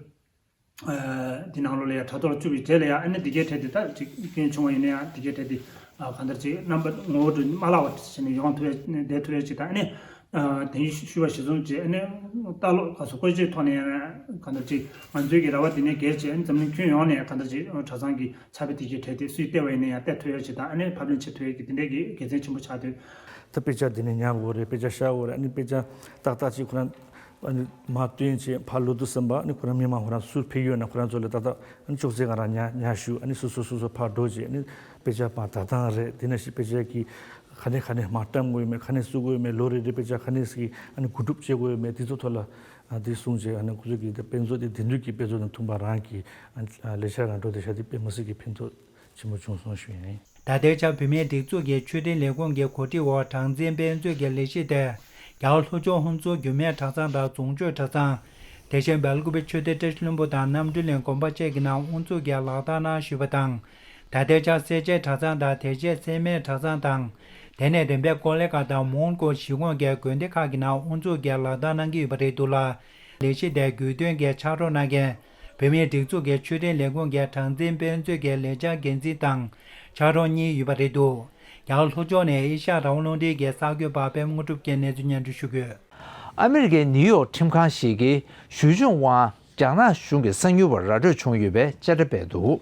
འདི་ནང་ལོགས་ལ་ཡང་དྲ་ཐོག་ལ་བཅུག་པའི་རྗེས་ལ་ཡང་ཨ་ནི་འདི་གའི་གྲས་དེ་ད་ཅིག་སྐྱོན་བྱུང་བ་ཡིན་ན་ཡང་འདི་གའི་གྲས་དེ་གང་ལྟར་ཅིག་རྣམ་པ་ངོ་བོ་དུ་མ་བརླག་པ་བྱས་ནས་ཡོང་ཐུབ་ཡ་བསྡད་ཐུབ་ཡ་ཅིག་དང་། ཨ་ནི་དེང་ཞུ་བ་གཞིར་བཟུང་བྱས་ཨ་ནི་ལྟ་ཀློག་ག་སོ་བཀོལ་སྤྱོད་ཐོག་ནས་ཡང་གང་ལྟར་ཅིག་ང་ཚོའི་གི་ར་བ་འདི་ནས་སྒེར་བྱས་ཨ་ནི་འཛམ་གླིང་ཁྱོན་ཡོངས་ནས་གང་ལྟར་ཅིག་གྲྭ་ཚང་གི་ཕྱག་དཔེ་དེ་གའི་གྲས་དེ་སུས་བལྟས་པ་ཡིན་ན་ཡང་བལྟ་ཐུབ་ཡ་ཅིག་དང་། ཨ་ནི་ཕབ་ལེན་བྱེད་ཐུབ་ཡ་གི་དེ་འདྲའི་གི་དགེ་མཚན་ཆེན་པོ་ཆགས་འདུག་ད་དཔེ་ཆ་འདི་ནས་ཉར་དགོས་རེད། དཔེ་ཆ་ཤར་དགོས་རེད། ཨ་ནི་དཔེ་ཆ་ཏག་ཏག་ཅིག་ཁོ་རང་ཨ་ནི་མར་བཏོན་བྱས་ཕར་ལོག་དུས་ཙམ་པ་ཨ་ནི་ཁོ་རང་མི་མང་ཁོ་རང་སུར་ཕེབས་ཡོད་ན་ཁོ་རང་ཚོ་ལ་ཏག་ཏག་ཨ་ནི་ཅོག་ཙེ་སྒང་རང་ཉར་ཉར་བཞུགས། ཨ་ནི་སོ་སོ་སོ་སོ་ཕར་འགྲོ་བྱས་ཨ་ནི་དཔེ་ཆ་མར་བལྟ་སྟངས་རེད། དེ་ནང་བཞིན་དཔེ་ཆ་གི་ག་ནས་ག་ནས་མར་བཀྲམ་དགོས་ཡོད་མེད། ག་ནས་བཙུགས་དགོས་ཡོད་མེད། ལོ་རེ་རེ་དཔེ་ཆ་ག་ནས་ཀྱི་ཨ་ནི་གོ་སྒྲུབ་བྱེད་དགོས་ཡོད་མེད། དེ་ཚོ་ཐོག་ལ་ཨ་དེ་གསུངས་བྱས་ཨ་ནི་ཁོ་ཚོ་གི་དཔེ་མཛོད་དེ་དེང་དུས་ཀྱི་དཔེ་མཛོད་དང་མཐུན་པ་རང་གི་ཨ་ལས་འཆར་རང་འགྲོ་བསྡད་ཤག་དེ་དཔེ་མི་སྲིད་ཀྱི་ཕན་ཐོགས་ཆེན་པོ་བྱུང་སོང་ཞུ་ཡ་ཡིན། ད་ལྟའི་ཆར་བོད་མིའི་སྒྲིག་འཛུགས་ཀྱི་ཆོས་རིག་ལས་ཁུངས་ཀྱི་གོ་སྒྲིག་འོག་གྲངས་འཛིན་དཔེ་མཛོད་ཀྱི་ལས་གཞི་དེ་རྒྱ་གར་ལྷོ་ཕྱོགས་ཧོན་སུར་འགྱུར་མེད་གྲྭ་ཚང་དང་རྫོང་ཆོས་གྲྭ་ཚང་། དེ་བཞིན་སྦེལ་ཀོབ་ཆོས་སྡེ་བཀྲ་ཤིས་ལྷུན་པོ་དང་རྣམ་གྲོལ་གླིང་དགོན་པ་བཅས་ཀྱི་ནང་དབུ་འཛུགས་ཀྱིས་ལག་བསྟར་གནང་བཞུགས་པ་དང་། ད་ལྟའི་ཆར་སེར་བྱེས་གྲྭ་ཚང་དང་དེ་རྗེས་སེར་སྨད་གྲྭ་ཚང་དང་། དེ་ནས་རིམ་པས་ཀོ་ལི་གྷལ་དང་མོན་གྷོ་གཞིས་ཁོངས་ཀྱི་དགོན་སྡེ་ཁག་གི་ནང་དབུ་འཛུགས་ཀྱིས་ལག་བསྟར་གནང་གི་ཡོད་པ་རེད་འདུག་ལ། ལས་གཞི་དེ་རྒྱུས་སྟོན་གྱིས་ཕྱག་རོགས་གནང་མཁན་བོད་མིའི་སྒྲིག་འཛུགས་ཀྱི་ཆོས་རིག་ལས་ཁུངས་ཀྱི་གྲངས་འཛིན་དཔེ་མཛོད་ཀྱི་ལས་འཆར་འགན་འཛིན་དང་ཕྱག་རོགས་གཉིས་ཡོད་པ་རེད་འདུག་རྒྱ་གར་ལྷོ་ཕྱོགས་ནས་ཨེ་ཤ་ཡ་རང་དབང་རླུང་འཕྲིན་གྱི་གསར་འགོད་པ་པད་མ་དངོས་གྲུབ་ཀྱིས་གནས་ཚུལ་སྙན་སྒྲོན་ཞུ་གི་ཡོད། ཨ་མི་རི་ཀའི་ནིའུ་ཡོག་ཁྲིམས་ཁང་ཞིག་གིས་ཞུས་ཅིན་ཝང་རྒྱ་ནག་གཞུང་གི་གསང་ཉུལ་བ་ར་སྤྲོད་བྱུང་ཡོད་པའི་བཅད་ཁྲ་སྤེལ་འདུག་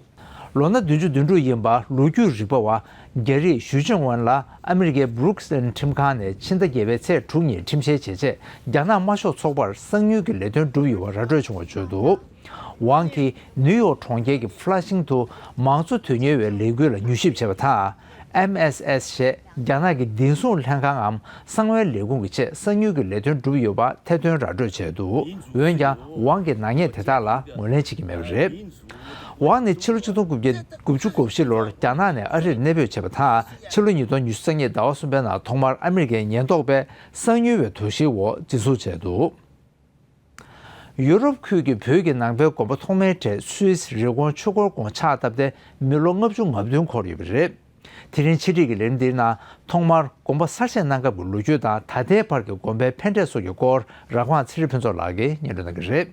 ལོ་ན་བདུན་ཅུ་དོན་དྲུག་ཡིན་པ་ལོ་རྒྱུས་རིག་པ་བ་རྒྱ་རིགས་ཞུས་ཅིན་ཝང་ལ་ཨ་མི་རི་ཀའི་བྷུ་རུག་སི་ལན་ཁྲིམས་ཁང་ནས་ཕྱི་ཟླ་བརྒྱད་པའི་ཚེས་དྲུག་ཉིན་ཁྲིམས་བཤེར་བྱས་རྗེས་རྒྱ་ནག་དམར་ཤོག་ཚོགས་པར་གསང་ཉུལ་གྱི་ལས་དོན་བསྒྲུབས་ཡོད་པ་ར་སྤྲོད་བྱུང་བ་བརྗོད་འདུག་ཝང་གིས་ནིའུ་ཡོག་གྲོང་ཁྱེར་གྱི་ཕ་ལ་ཤིང་དུ་མང་གཙོ་དོན་གཉེར་བའི་ལས་འགུལ་ལ་མྱུལ་ཞིབ་བྱས་པ་དང་། ཨེམ་ཨེས་ཨེས་ཞེས་རྒྱ་ནག་གི་བདེ་སྲུང་ལྷན་ཁང་ངམ་གསང་བའི་ལས་ཁུངས་ཀྱི་ཆེད་གསང་ཉུལ་གྱི་ལས་དོན་བསྒྲུབས་ཡོད་པ་ཐད་གཏོང་ར་སྤྲོད་བྱས་འདུག་འོན་ཀྱང་ཝང་གིས་ནག་ཉེས་དེ་དག་ལ་ངོས་ལེན་བྱེད་ཀྱི་མེད་པ་རེད། ཝང་ནི་ཕྱི་ལོ་ཆིག་སྟོང་དགུ་བརྒྱ་དགུ་བཅུ་གོ་བཞི་ལོར་རྒྱ་ནག་ནས་ཨ་རིར་གནས་སྤོས་བྱས་པ་དང་ཕྱི་ལོ་ཉིས་སྟོང་ཉི་ཤུ་རྩ་གཉིས་ཟླ་བ་གསུམ་པའི་ནང་ཐོག་མར་ཨ་མི་རི་ཀའི་ཉེན་རྟོག་པས་གསང་ཉུལ་བའི་དོགས་གཞིའི་འོག་འཛིན་བཟུང་བྱས་འདུག་ཡུ་རོབ་ཁུལ་གྱི་བོད་ཀྱི་ནང་པའི་དགོན་པ་ཐོག་མའི་གྲས་སུད་སི་རི་ཀོན་ཆོས་འཁོར་དགོན་ཕྱག་བཏབ་སྟེ་མི་ལོ་ལྔ་བཅུ་ང་བདུན་འཁོར་ཡོད་པ་རེད། དེ་རིང་ཕྱི་དྲིལ་གྱི་ལས་རིམ་འདིའི་ནང་ཐོག་མར་དགོན་པ་གསར་བཞེངས་གནང་སྐབས་ཀྱི་ལོ་རྒྱུས་དང་ད་ལྟའི་བར་གྱི་དགོན་པའི་ཕན་འབྲས་སོགས་ཀྱི་སྐོར་ར་ཁོང་ཚེ་རིང་ཕུན་ཚོགས་ལགས་ཀྱིས་སྙན་སྒྲོན་གནང་གི་རེད།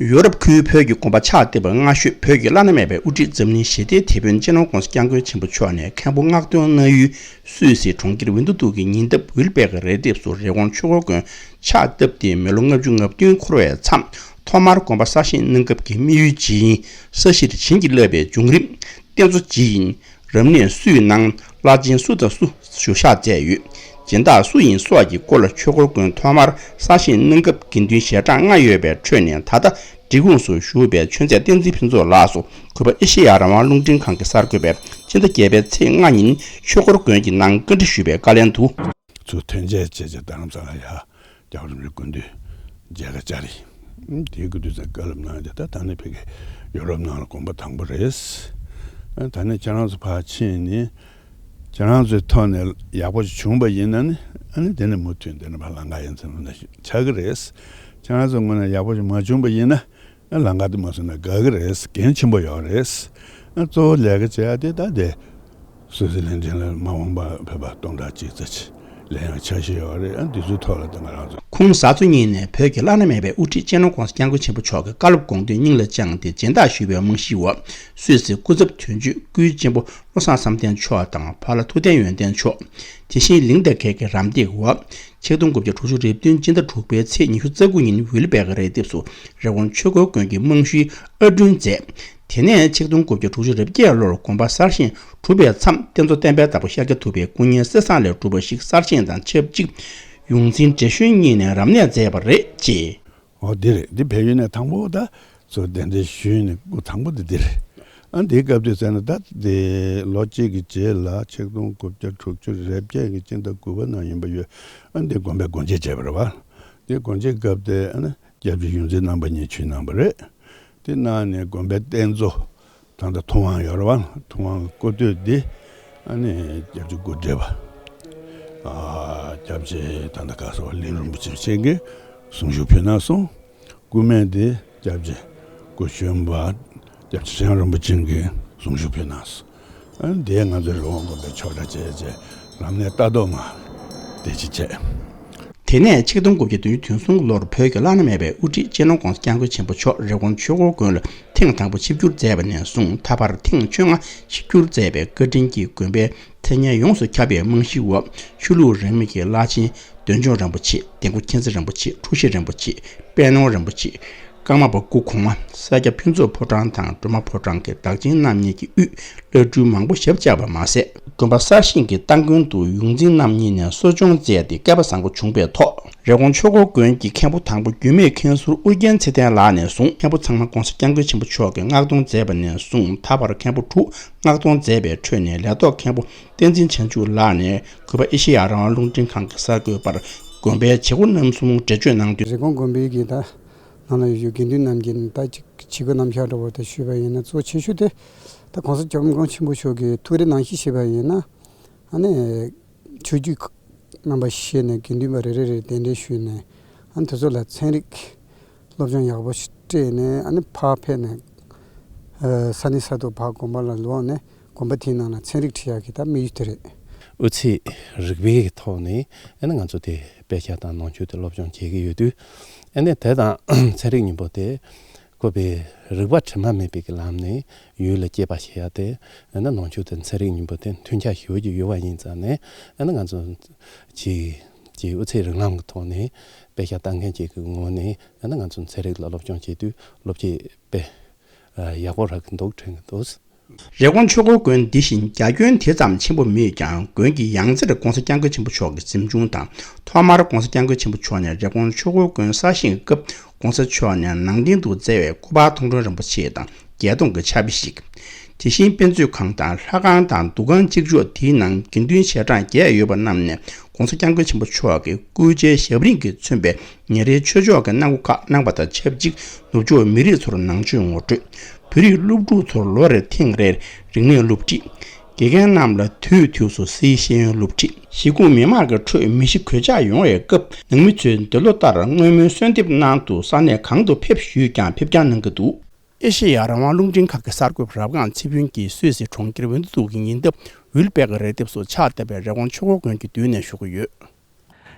ཡོ་རོབ་ཁུལ་བོད་ཀྱི་དགོན་པ་ཕྱག་བཏབ་པར་སྔ་ཤོས་བོད་ཀྱི་བླ་ན་མེད་པའི་དབུ་ཁྲིད་འཛམ་གླིང་ཞི་བདེའི་དེད་དཔོན་སྤྱི་ནོར་༸གོང་ས་༸སྐྱབས་མགོན་ཆེན་པོ་མཆོག་ནས་མཁན་པོ་སྔགས་སྟོན་གནང་ཡུལ་སུད་སི་གྲོང་ཁྱེར་ཝིན་ཏུ་ཏུ་གི་ཉེ་འདབས་ཝིལ་པེ་གི་རི་ལྡེབས་སུ་རི་ཀོན་ཆོས་འཁོར་དགོན་ཕྱག་བཏབ་སྟེ་མི་ལོ་ལྔ་བཅུ་ང་བདུན་འཁོར་བའི་མཚམས་ཐོག་མར་དགོན་པ་གསར་བཞེངས་གནང་སྐབས་ཀྱི་དམིགས་ཡུལ་ཇི་ཡིན། ས་གཞིར་བྱིན་གྱིས་བརླབས་པའི་བྱུང་རིམ། རྟེན་གཙོ་ཇི་ཡིན། རབ་གནས་སུའི་ནང་བླ་ཆེན་སུ་དང་སུ་བཞུགས་ཤག་མཛད་ཡོད། སྦྱིན་བདག་སུ་ཡིན་སོགས་ཀྱི་སྐོར་ལ་ཆོས་འཁོར་དགོན་ཐོག་མར་གསར་བཞེངས་གནང་སྐབས་དགེ་འདུན་ཞལ་གྲངས་ལྔ་ཡོད་པའི་ཁྲོད་ནས་ད་ལྟ་འབྲི་གུང་སུ་བཞུགས་པའི་ཆོས་མཛད་བསྟན་འཛིན་ཕུན་ཚོགས་ལགས་སུ་གུས་པ་ཨེ་ཤེ་ཡ་རང་དབང་རླུང་འཕྲིན་ཁང་གི་གསར་འགོད་པས་སྤྱི་ཟླ་བརྒྱད་པའི་ཚེས་ལྔ་ཉིན་ཆོས་འཁོར་དགོན་གྱི་ནང་བཀའ་འདྲི་ཞུས་པའི་བཀའ་ལན་དུ། ཚུར་ཐོན་འབྱེད་བྱས་རྗེས་རྡ་རམ་ས་ལ་ཡ། རྒྱལ་བ་རིན་པོ་ཆེའི་སྐུ་མདུན་མཇལ་ཁ་བཅར་ཡིན། དེའི་སྐུ་དུས་ཚོད་བཀའ་སློབ་གནང་རྗེས་ད་ད་ནི་ཕ་གི་ཡོ་རོབ་ནང་ལ་དགོན་པ་དང་པོ་རེད། ད་ནི་ཁྱེད་རང་ཚོ་ཕར་ཕྱིན་ནས་ཁྱེད་རང་ཚོའི་ཐོག་ནས་ཡག་པོ་ཞིག་བྱུང་པ་ཡིན་ན་ནི་ཨ་ནི་དེ་ནི་མུ་མཐུད་དེ་ནི་ཕར་ལམ་ཁ་ཡ་མཚན་ལ་ཆགས་ཀྱི་རེད། ཁྱེད་རང་ཚོའི་ངོས་ནས་ཡག་པོ་ཞིག་མ་བྱུང་པ་ཡིན་ན། ལམ་ཁ་དེ་མ་བཟོས་ན་དགའ་གི་རེད། འགན་ཆེན་པོ་ཡོད་རེད། གཙོ་བོ་ལས་ཀ་བྱེད་ཡ་དེ་ད་དེ་སུད་སི་ལན་ཊན་ལ་མ་འོངས་པ་བོད་པ་སྟོང་ཕྲག་གཅིག་ཙམ་ཅིག་ལེན་ཡ་འཆར་གཞི་ཡོད་རེད། ཨ་འདི་ཚོའི་ཐོག་ལ་ད་ང་རང་ཚོ། ཁོང་གཟའ་མཚོ་ཉིན་ནས་བོད་ཀྱི་བླ་ན་མེད་པའི་དབུ་ཁྲིད་སྤྱི་ནོར་༸གོང་ས་༸སྐྱབས་མགོན་ཆེན་པོ་མཆོག་གི་བཀའ་སློབ་དགོངས་དོན་སྙིང་ལ་བཅངས་ཏེ་སྦྱིན་བདག་ཞུས་པའི་རྨང་གཞིའི་འོག་སུད་སི་སྐུ་ཚབ་དོན་གཅོད་སྐུའི་གཅེན་པོ་བློ་བཟང་བསམ་གཏན་མཆོག་དང་ཕ་ལྷ་ཐུབ་བསྟན་ཡོན་ཏན་མཆོག་དེ་བཞིན་གླིང་དར་གྱི་རམ་འདེགས་འོག་ཆིག་སྟོང་དགུ་བརྒྱ་དྲུག་ཅུ་རེ་བདུན་སྤྱི་ཟླ་དྲུག་པའི་ཚེས་ཉི་ཤུ་རྩ་དགུ་ཉིན་ཝིལ་པེ་གི་རི་ལྡེབས་སུ་རི་ཀོན་ཆོས་འཁོར་དགོན་གྱི་རྨང་ཤུལ་ཨར་སྐྲུན་མཛད། དེ་ནས་ཆིག་སྟོང་དགུ་བརྒྱ་དྲུག་ཅུ་རེ་བརྒྱད་ལོར་དགོན་པ་གསར་བཞེངས་གྲུབ་པའི་མཚམས་རྟེན་གཙོ་བསྟན་པའི་བདག་པོ་ཤཱཀྱ་ཐུབ་པའི་སྐུ་བརྙན་གསེར་ཟངས་ལས་གྲུབ་པ་ཞིག་གསར་བཞེངས་དང་ཆབས་ཅིག་ཡོངས་འཛིན་བགྲེས་གཞོན་གཉིས་ནས་རབ་གནས་མཛད་པ་རེད་ཅེས། འོ་འདི་རེད། འདི་བལ་ཡུལ་ནས་དང་པོ་ད་ཚུར་གདན་འདྲེན་ཞུས་ནས་སྐུ་དང་པོ་འདི་འདི་རེད། ཨ་འདིའི་སྐབས་དུས་ཙམ་ན་ད་འདི་ལོ་གཅིག་གི་རྗེས་ལ་ཆིག་སྟོང་དགུ་བརྒྱ་དྲུག་ཅུ་རེ་བརྒྱད་ཀྱི་སྤྱི་ཟླ་དགུ་པ་ནང་ཡིན་པ་ཡོད། ཨ་འདི་དགོན་པའི་སྒོ་འབྱེད་བྱས་པ་རེད་བ། འདི་སྒོ་འབྱེད་སྐབས་དེ་ཨ་ནི་སྐྱབས་རྗེ་ཡོངས་འཛིན་རྣམ་པ་གཉིས་ཆིབས་གནང་བ་རེད། དེ་གནང་ནས་དགོན་པའི་རྟེན་གཙོ་ད་ལྟ་ཐུབ་དབང་ཡོད་རེད་བ། ཐུབ་དབང་གི་སྐུ་སྟོད་འདི་ཨ་ནི་སྐྱབས་རྗེ་སྐུ་བགྲེས་པ། ཨ་སྐྱབས་རྗེ་ད་ལྟ་ག་སོ་གླིང་རིན་པོ་ཆེ་མཆོག་གིས་གསུང་ཞུ་ཕུལ་གནང་སོང་། སྐུ་སྨད་འདི་སྐྱབས་རྗེ་སྐུ་གཞོན་པ་སྐྱབས་རྗེ་ཁྲི་བྱང་རིན་པོ་ཆེ་གིས་གསུང་ཞུ་ཕུལ་གནང་སོང་། ཨ་ནི་དེ་ང་ཚོའི་རི་བོང་དགོན་པའི་ཆོག་གྲྭ་བཅས་བཅས་རབ་གནས་ལྟ་རྟོག་ངང་དེ་ཅི་བྱས། དེ་ནས་ཆིག་སྟོང་དགུ་བརྒྱ་བདུན་ཅུ་དོན་གསུམ་ལོར་བོད་ཀྱི་བླ་ན་མེད་པའི་དབུ་ཁྲིད་སྤྱི་ནོར་༸གོང་ས་༸སྐྱབས་མགོན་ཆེན་པོ་མཆོག་རི་ཀོན་ཆོས་འཁོར་དགོན་ལ་ཐེངས་དང་པོ་ཆིབས་བསྒྱུར་མཛད་པ་ནས་བཟུང་ད་བར་ཐེངས་བཅོ་ལྔ་ཆིབས་བསྒྱུར་མཛད་པའི་བཀའ་དྲིན་གྱིས་དགོན་པའི་མཚན་སྙན་ཡོངས་སུ་ཁྱབ་པའི་རྨང་གཞིའི་འོག་ཆོས་ལུགས་རིས་མེད་ཀྱི་བླ་ཆེན་འདོད་འཇོ་རིན་པོ་ཆེ། ལྡན་སྐུ་མཁྱེན་བརྩེ་རིན་པོ་ཆེ། འཁྲུལ་ཞིག་རིན་པོ་ཆེ། དཔལ་ནོར་རིན་པོ་ཆེ། ཀརྨ་པ་སྐུ་གོང་མ། ས་སྐྱ་ཕུན་ཚོགས་ཕོ་བྲང་དང་སྒྲོལ་མ་ཕོ་བྲང་གི་བདག་ཆེན་རྣམ་གཉིས་ཀྱི་དབུས་བླ་སྤྲུལ་མང་པོ་ཞབས་བཅགས་པ་མ་ཟད། དགོན་པ་གསར་བཞེངས་ཀྱི་སྟ་གོན་དུ་ཡོངས་འཛིན་རྣམ་གཉིས་ནས་གསོ་སྦྱོང་མཛད་དེ་སྐལ་པ་བཟང་པོ་བྱུང་བའི་ཐོག་རི་ཀོན་ཆོས་འཁོར་དགོན་གྱི་མཁན་པོ་དང་པོ་རྒྱུད་སྨད་མཁན་ཟུར་ཨུ་རྒྱན་ཚེ་བརྟན་ལགས་ནས་བཟུང་མཁན་པོ་ཚང་མ་༸གོང་ས་༸སྐྱབས་མགོན་ཆེན་པོ་མཆོག་གིས་མངགས་གཏོང་མཛད་པ་ནས་བཟུང་ད་བར་མཁན་པོ་དྲུག་མངགས་གཏོང་མཛད་པའི་ཁྲོད་ནས་ལས་ཐོག་མཁན་པོ་བསྟན་འཛིན་བྱང་ཆུབ་ལགས་ནས་གུས་པ་ཨེ་ཤེ་ཡ་རང་དབང་རླུང་འཕྲིན་ཁང་གི་གསར་འགོད་པར་དགོན་པའི་བྱེད་སྒོ་རྣམ་གསུམ་འགྲེལ་བརྗོད་གནང་དུས། རི་ཀོན་དགོན་པའི་གི་ད་ནང་ལ་ཡོད་རྒྱུ་དགེ་འདུན་རྣམས་ཀྱི་ད་ཅིག་བྱེད་སྒོ་རྣམ་གཞག་འདྲ་བོ་དེ་ཞུས་པ་ཡིན་ན་གཙོ་ཆེ་ཤོས་དེ་ད་༸གོང་ས་༸སྐྱབས་མགོན་ཆེན་པོ་མཆོག་གི་ཐུགས་རེ་ནང་བཞིན་བྱས་པ་ཡིན་ན་ཨ་ནི་ཆོས་བརྒྱུད་རྣམ་པ་ཤེས་ནས་དགེ་འདུན་པ་རེ་རེ་རེ་གདན་འདྲེན་ཞུས་ནས་ཨ་ནི་དེ་ཚོ་ལ་ཚན་རིག་སློབ་སྦྱོང་ཡག་པོ་ཞིག་སྤྲད་ནས་ཨ་ནི་ཕར་ཕེབས་ནས་ས་གནས་ས་ཐོག་ཕར་དགོན་པ་ལ་ལོག་ནས་དགོན་པ་དེའི་ནང་ལ་ཚན་རིག་ཁྲིད་ཡག་གི་ད་དམིགས་ཡུལ་དེ་རེད། ཨུ་ཚུགས་རིག་པའི་ཐོག་ནས་ཨ་ནི་ང་ཚོ་དེ་དཔེ་ཆ་དང་ནང་ཆོས་དེ་སློབ་སྦྱོང་བྱེད་ཀྱི་ཡོད་དུས་ཨ་ནི་དེ་དང་ཚན་རིག་སྙིང་པོ་དེ་བཀོད་པའི་རིག་པ་དྲི་མ་མེད་པའི་གི་ལམ་ནས་ཡུལ་ལ་སྐྱེས་པ་ཞིག་ཡ་དེ་ཨ་ནི་ནང་ཆོས་དེ་ཚན་རིག་སྙིང་པོ་དེ་མཐུན་ཆ་ཞེ་པོ་ཅིག་ཡོད་པ་ཡིན་ཙང་ནས་ཨ་ནི་ང་ཚོ་ཅིག་ཅིག་ཨུ་ཚུགས་རིགས་ལམ་གི་ཐོག་ནས་དཔེ་ཆ་ལྟ་མཁན་ཅིག་གི་ངོས་ནས་ཨ་ནི་ང་ཚོ་ཚན་རིག་ལ་སློབ་སྦྱོང་བྱེད་དུས་སློབ་ཁྲིད་དཔེ་ཡག་པོ་རག་གི་འདུག་དྲན་གི་འདུག་རི་ཀོན་ཆོས་འཁོར་དགོན་འདི་བཞིན་རྒྱ་ཁྱོན་དེ་ཙམ་ཆེན་པོ་མེད་ཀྱང་། དགོན་གྱི་ཡང་རྩེར་༧གོང་ས་༧སྐྱབས་མགོན་ཆེན་པོ་མཆོག་གི་གཟིམ་ཆུང་དང་། ཐོག་མར་༧གོང་ས་༧སྐྱབས་མགོན་ཆེན་པོ་མཆོག་ནས་རི་ཀོན་ཆོས་འཁོར་དགོན་གསར་བཞེངས་སྐབས་༧གོང་ས་མཆོག་ནས་ནང་རྟེན་དུ་བསྩལ་བའི་སྐུ་པར་མཐོང་གྲོལ་རིན་པོ་ཆེ་དང་བརྒྱད་སྟོང་གི་ཕྱག་དཔེ་ཞིག་དེ་བཞིན་དཔེ་མཛོད་ཁང་དང་ལྷ་ཁང་དང་འདུ་ཁང་གཅིག་ལྕོགས་དེའི་ནང་དགེ་འདུན་ཞལ་གྲངས་བརྒྱད་ཡོད་པ་རྣམས་ནས་༧གོང་ས་༧སྐྱབས་མགོན་ཆེན་པོ་མཆོག་གི་སྐུ་ཕྱྭའི་ཞབས་རིམ་གྱིས་མཚོན་པའི་ཉིན་རེའི་ཆོས་ཕྱོགས་ཀྱི་གནང་སྒོ་ཁག་གནང་བ་དང་ཆབས་ཅིག་ནུབ་ཕྱོགས་མི་རིགས་ཚོར་ནང་ཆོས་ངོ་སྤྲོད། བོད་རིགས་སློབ་ཕྲུག་ཚོར་ལོ་རེར་ཐེངས་རེར་རིག་གནས་སློབ་ཁྲིད། དགེ་རྒན་རྣམས་ལ་དུས་དུས་སུ་སིལ་ཤེས་ཡོན་སློབ་ཁྲིད། གཞིས་ཁོངས་མི་མང་གི་ཁྲོད་མི་གཞི་གོད་ཆག་ཡོང་བའི་སྐབས། ནང་མི་ཚོས་འདོད་བློ་ལྟར་བསྔོ་སྨོན་གསོལ་འདེབས་གནང་དུ་ས་གནས་གང་དུ་ཕེབས་ཞུས་ཀྱང་ཕེབས་རྐྱང་གནང་གི་འདུག་ཨེ་ཤེ་ཡ་རང་དབང་རླུང་འཕྲིན་ཁང་གི་གསར་འགོད་པ་རབ་སྒང་ཚེ་ཕུན་གྱིས་སུད་སི་གྲོང་ཁྱེར་ཝིན་ཏུ་གི་ཉེ་འདབས་ཝིལ་པེག་རི་ལྡེབས་སུ་ཕྱག་བཏབ་པའི་རི་ཀོན་ཆོས་འཁོར་དགོན་གྱི་མདུན་ནས་ཞུ་གི་ཡོད།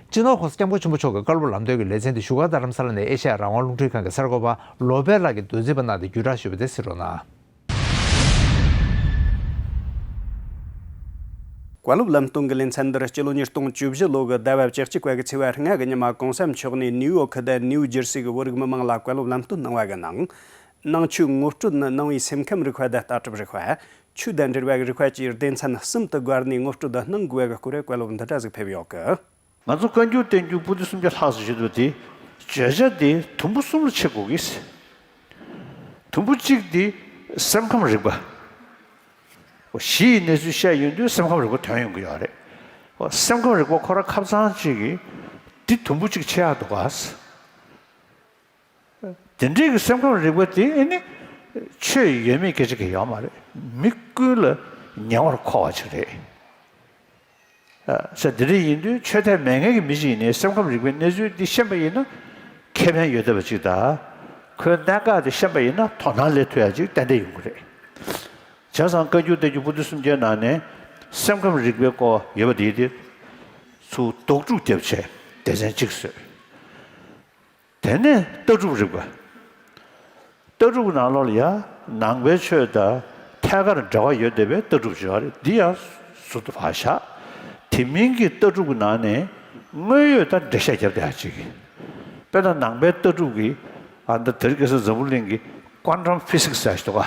སྤྱི་ནོར་༧གོང་ས་༧སྐྱབས་མགོན་ཆེན་པོ་མཆོག་གི་བཀའ་སློབ་ལམ་སྟོན་གྱི་ལེ་ཚན་དེ་བཞུགས་སྒར་རྡ་རམ་ས་ལ་ནས་ཨེ་ཤེ་ཡ་རང་དབང་རླུང་འཕྲིན་ཁང་གི་གསར་འགོད་པ་ལོ་པེ་ལགས་ཀྱིས་མདོར་བསྡུས་པ་གནང་སྟེ་བརྒྱུད་བསྒྲགས་ཞུས་པ་དེ་གཟིགས་རོགས་གནང་། བཀའ་སློབ་ལམ་སྟོན་གྱི་ལེ་ཚན་འདིར་སྤྱི་ལོ་ཉིས་སྟོང་བཅུ་བཞི་ལོ་གི་ཟླ་བ་བཅུ་གཅིག་པ་གི་ཚེས་པ་ལྔ་གི་ཉི་མ་གོང་ས་མཆོག་ནས་ནིའུ་ཡོག་དང་ནིའུ་ཇར་སི་གི་བོད་རིགས་མི་མང་ལ་བཀའ་སློབ་ལམ་སྟོན་གནང་བ་གི་ནང་། ནང་ཆོས་ངོ་སྤྲོད་ནི་ནང་པའི་སེམས་ཁམས་རིག་པ་དང་ལྟ་གྲུབ་རིག་པ། ཆོས་དང་འབྲེལ་བའི་རིག་པ་བཅས་སྡེ་ཚན་གསུམ་དུ་བགར་ནས་ངོ་སྤྲོད་དུ་གནང་དགོས་པའི་སྐོར་བཀའ་སློབ་འདི་འདྲ་ཞིག་ཕེབས་ཡོད་གི། ང་ཚོ་བཀའ་འགྱུར་བསྟན་འགྱུར་པོ་ཏི་སུམ་བརྒྱ་ལྷག་ཙམ་ཞིག་འདུག་དེ། བརྗོད་བྱ་དེ་དུམ་བུ་གསུམ་ལ་ཕྱེ་དགོས་ཀྱི། དུམ་བུ་གཅིག་དེ་སེམས་ཁམས་རིག་པ། གཞི་ཡི་གནས་ཚུལ་བཤད་ཡོང་དུས་སེམས་ཁམས་རིག་པ་ཐོན་ཡོང་གི་ཡོད་རེད། སེམས་ཁམས་རིག་པ་ཁོ་རང་ཁ་སང་གཅིག་གིས་དེ་དུམ་བུ་གཅིག་ཕྱེ་ཡག་འདུག་ག། དེ་འདྲའི་གི་སེམས་ཁམས་རིག་པ་དེ་ཨེ་ནི་ཆོས་ཡོད་མེད་སྐད་ཆ་གི་ཡོད་མ་རེད། མི་ཀུན་ལ་ཉེ་བར་མཁོ་བ་ཅིག་རེད། ས་དེ་འདྲ་ཡིན་དུས་ཆོས་དད་མེད་མཁན་གྱི་མི་ཞིག་ཡིན་ནའི་སེམས་ཁམས་རིག་པའི་གནས་ཚུལ་འདི་ཤེས་པ་ཡིན་ན་ཁེ་ཕན་ཡོད་བསྡད་པ་ཅིག་དང་། ཁོའི་གནད་འགག་དེ་ཤེས་པ་ཡིན་ན་དོ་སྣང་སླེབས་ཐུབ་ཡ་ཅིག་ཏན་ཏན་ཡོང་གི་རེད། བྱས་ཙང་བཀའ་འགྱུར་བསྟན་འགྱུར་པོ་ཏི་སུམ་བརྒྱའི་ནང་ནས་སེམས་ཁམས་རིག་པའི་སྐོར་ཡོད་པ་དེ་དེ་ཚུར་དོགས་སྒྲུབ་རྒྱབ་བྱས་སྡེ་ཚན་གཅིག་བཟོས། དེ་ནས་ལྟ་གྲུབ་རིག་པ། ལྟ་གྲུབ་ནང་ལོགས་ལ་ཡང་ནང་པའི་ཆོས་དང་ཐད་ཀར་འབྲེལ་བ་ཡོད་བསྡད་པའི་ལྟ་གྲུབ་ཅིག་ཡོད་རེད། འདི་ཡང་ཟུར་དུ་ཕར་བཞག་དེ་མིན་གྱི་ལྟ་གྲུབ་ཀྱི་ནང་ནས་དངོས་ཡོད་དང་འགྲེལ་བཤད་རྒྱབ་བསྡད་ཡ་ཅིག་དཔེར་ན་ནང་པའི་ལྟ་གྲུབ་ཀྱི་ཨ་ད་དེ་རིང་ཁ་སང་འཛམ་བུ་གླིང་གི་ཀོན་ཊམ་ཕི་སིག་སི་ཟེར་ཞིག་འདུག་ག་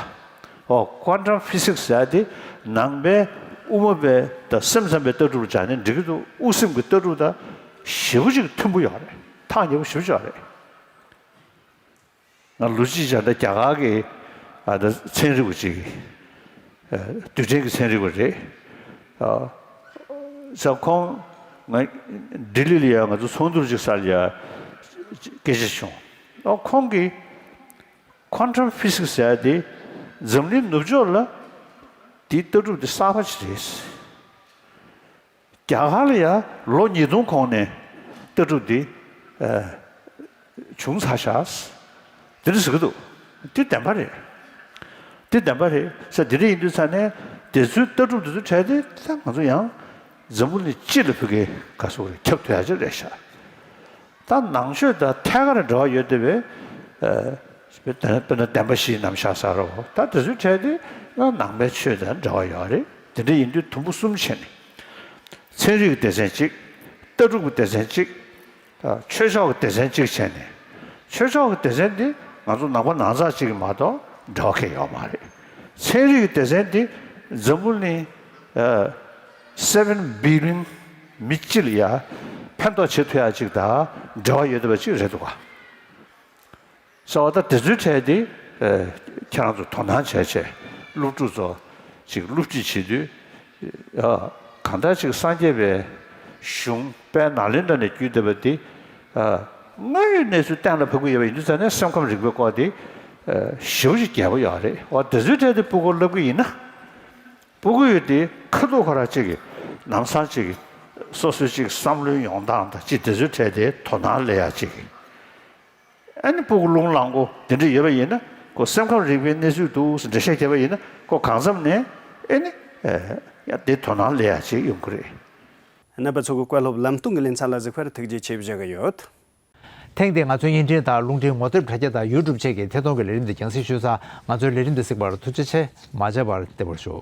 ཨོ་ཀོན་ཊམ་ཕི་སིག་སི་ཟེར་དེ་ནང་པའི་དབུ་མ་པའི་དང་སེམས་ཙམ་པའི་ལྟ་གྲུབ་ལ་སྦྱར་ནས་འགྲིག་གི་འདུག་དབུ་སེམས་ཀྱི་ལྟ་གྲུབ་དང་ཞེ་པོ་ཅིག་མཐུན་པོ་ཡོད་རེད། ཐག་ཉེ་པོ་ཞེ་པོ་ཅིག་ཡོད་རེད། ང་ལོ་གཅིག་སྦྱར་ན་རྒྱ་གར་གྱི་ཨ་ད་ཚན་རིག་པ་ཅིག་གི་ཨ་རྡུལ་ཕྲན་གྱི་ཚན་རིག་པ་རེད། ཨ་ས་ཁོང་ང་ལྡི་ལི་ལ་ཡ་ང་ཚོ་ཚོགས་འདུར་ཅིག་སར་ཡ་སྐད་ཆ་བྱུང་། ཨ་ཁོང་གིས་ཀོན་ཊམ་ཕི་སིག་སི་ཟེར་ཡ་དེ་འཛམ་གླིང་ནུབ་ཕྱོགས་ལ་དེའི་ལྟ་གྲུབ་དེ་གསར་པ་ཅིག་རེད། རྒྱ་གར་ལ་ཡང་ལོ་ཉིས་སྟོང་གོང་ནས་ལྟ་གྲུབ་འདི་ཨ་བྱུང་ཚར་ཤག་དེ་འདྲ་ཟེར་གི་འདུག་དེ་བདེན་པ་རེད། དེ་བདེན་པ་རེད་ས། དེ་འདྲ་ཡིན་དུས་ཙང་ནས་དེ་ཚོའི་ལྟ་གྲུབ་དེ་ཚོ་བྲལ་ཏེ་ད་ང་ཚོ་ཡང་འཛམ་བུ་གླིང་སྤྱི་ལ་ཕ་གི་ག་སོགས་རེད་ཁྱབ་ཐུབ་ཡག་ཅིག་རེད་ཤག་ད་ནང་ཆོས་དང་ཐད་ཀར་འབྲེལ་བ་ཡོད་བསྡད་པའི་ཨ་དཔེར་ན་བདེན་པ་བཞིའི་རྣམ་གཞག་ཟེར་རོ། ད་དེ་ཚོའི་གྲས་དེ་ཡང་ནང་པའི་ཆོས་དང་འབྲེལ་བ་ཡོད་རེད། དེ་འདྲ་ཡིན་དུས་དུམ་བུ་གསུམ་བྱས་ནས་ཚན་རིག་གི་སྡེ་ཚན་གཅིག་ལྟ་གྲུབ་ཀྱི་སྡེ་ཚན་གཅིག་ཨ་ཆོས་ཕྱོགས་ཀྱི་སྡེ་ཚན་གཅིག་བྱས་ནས། ཆོས་ཕྱོགས་ཀྱི་སྡེ་ཚན་འདི་ང་ཚོ་ནང་པ་ནང་ཚགས་གཅིག་གི་མ་གཏོགས་འབྲེལ་བ་གང་ཡང་ཡོད་མ་རེད། ཚན་རིག་གི་སྡེ་ཚན་འདི་འཛམ་བུ་གླིང་ཨ་སེ་བེན་བི་ལི་ཡོན་མི་སྤྱི་ལ་ཡ་ཕན་ཐོགས་བྱེད་ཐུབ་ཡག་ཅིག་དང་འབྲེལ་བ་ཡོད་བསྡད་པ་ཅིག་རེད་འདུག་ག་ཟེར་བ་ད་དེ་ཚོའི་གྲས་དེ་ཨ་ཁྱེད་རང་ཚོ་དོ་སྣང་བྱས་བྱས་སློབ་ཕྲུག་ཚོ་ཅིག་སློབ་ཁྲིད་བྱེད་དུས་ཨ་གང་ལྟར་ཅིག་སངས་རྒྱས་པའི་གཞུང་དཔལ་ནཱ་ལེནྡྲ་ནས་བརྒྱུད་བསྡད་པ་དེ་ཨ་དངོས་ཡོད་གནས་ཚུལ་གཏན་ལ་ཕབ་ཀྱི་ཡོད་པ་ཡིན་དུས་ཙང་ནས་སེམས་ཁམས་རིག་པའི་སྐོར་དེ་ཨ་ཞེ་པོ་ཅིག་རྒྱས་པོ་ཡོད་རེད། འོ་དེ་ཚོའི་གྲས་དེ་སྤུ་གུར་བསླབ་ཀྱི་ཡིན་ན། སྤུ་གུ་ཡོད་དེ་ཁ་ཐུག་ཁོ་རང་གཅིག་གིས་ལམ་སང་གཅིག་གིས་སོ་སོའི་གཅིག་བསམ་བློའི་ཡོང་སྟངས་དང་གཅིག་དེ་ཚོའི་གྲས་དེ་དོ་སྣང་སླེབས་ཡག་གཅིག་གིས། ཨ་ནི་སྤུ་གུ་རླུང་ལངས་པོ་དེ་འདྲ་ཡོད་པ་ཡིན་ན་ཁོ་སེམས་ཁམས་རིག་པའི་གནས་ཚུལ་འདུག་ཟེར་འགྲེལ་བཤད་བརྒྱབ་པ་ཡིན་ན་ཁོ་གང་འཚམ་ནས་ཨེ་ནི་ཡ་དེ་དོ་སྣང་སླེབས་ཡག་ཅིག་ཡོང་གི་རེད། རྣམ་པ་ཚོ་གི་བཀའ་སློབ་ལམ་སྟོན་གྱི་ལེ་ཚན་ལ་གཟིགས་པར་ཐུགས་རྗེ་ཆེ་ཞུ་གི་ཡོད། ཐེངས་འདིའི་ང་ཚོའི་བརྙན་འཕྲིན་དང་རླུང་འཕྲིན་ངོ་དེབ་དྲ་རྒྱ་དང་ཡུ་ཊུབ་བཅས་ཀྱི་ཐད་གཏོང་གི་ལས་རིམ་འདི་རྒྱང་སྲིང་ཞུས་ཚར། ང་ཚོའི་ལས་རིམ་འདི་གཟིགས་པར་ཐུགས་རྗེ་ཆེ། མ་བརྗེད་པར་བལྟས་པར་ཞུ།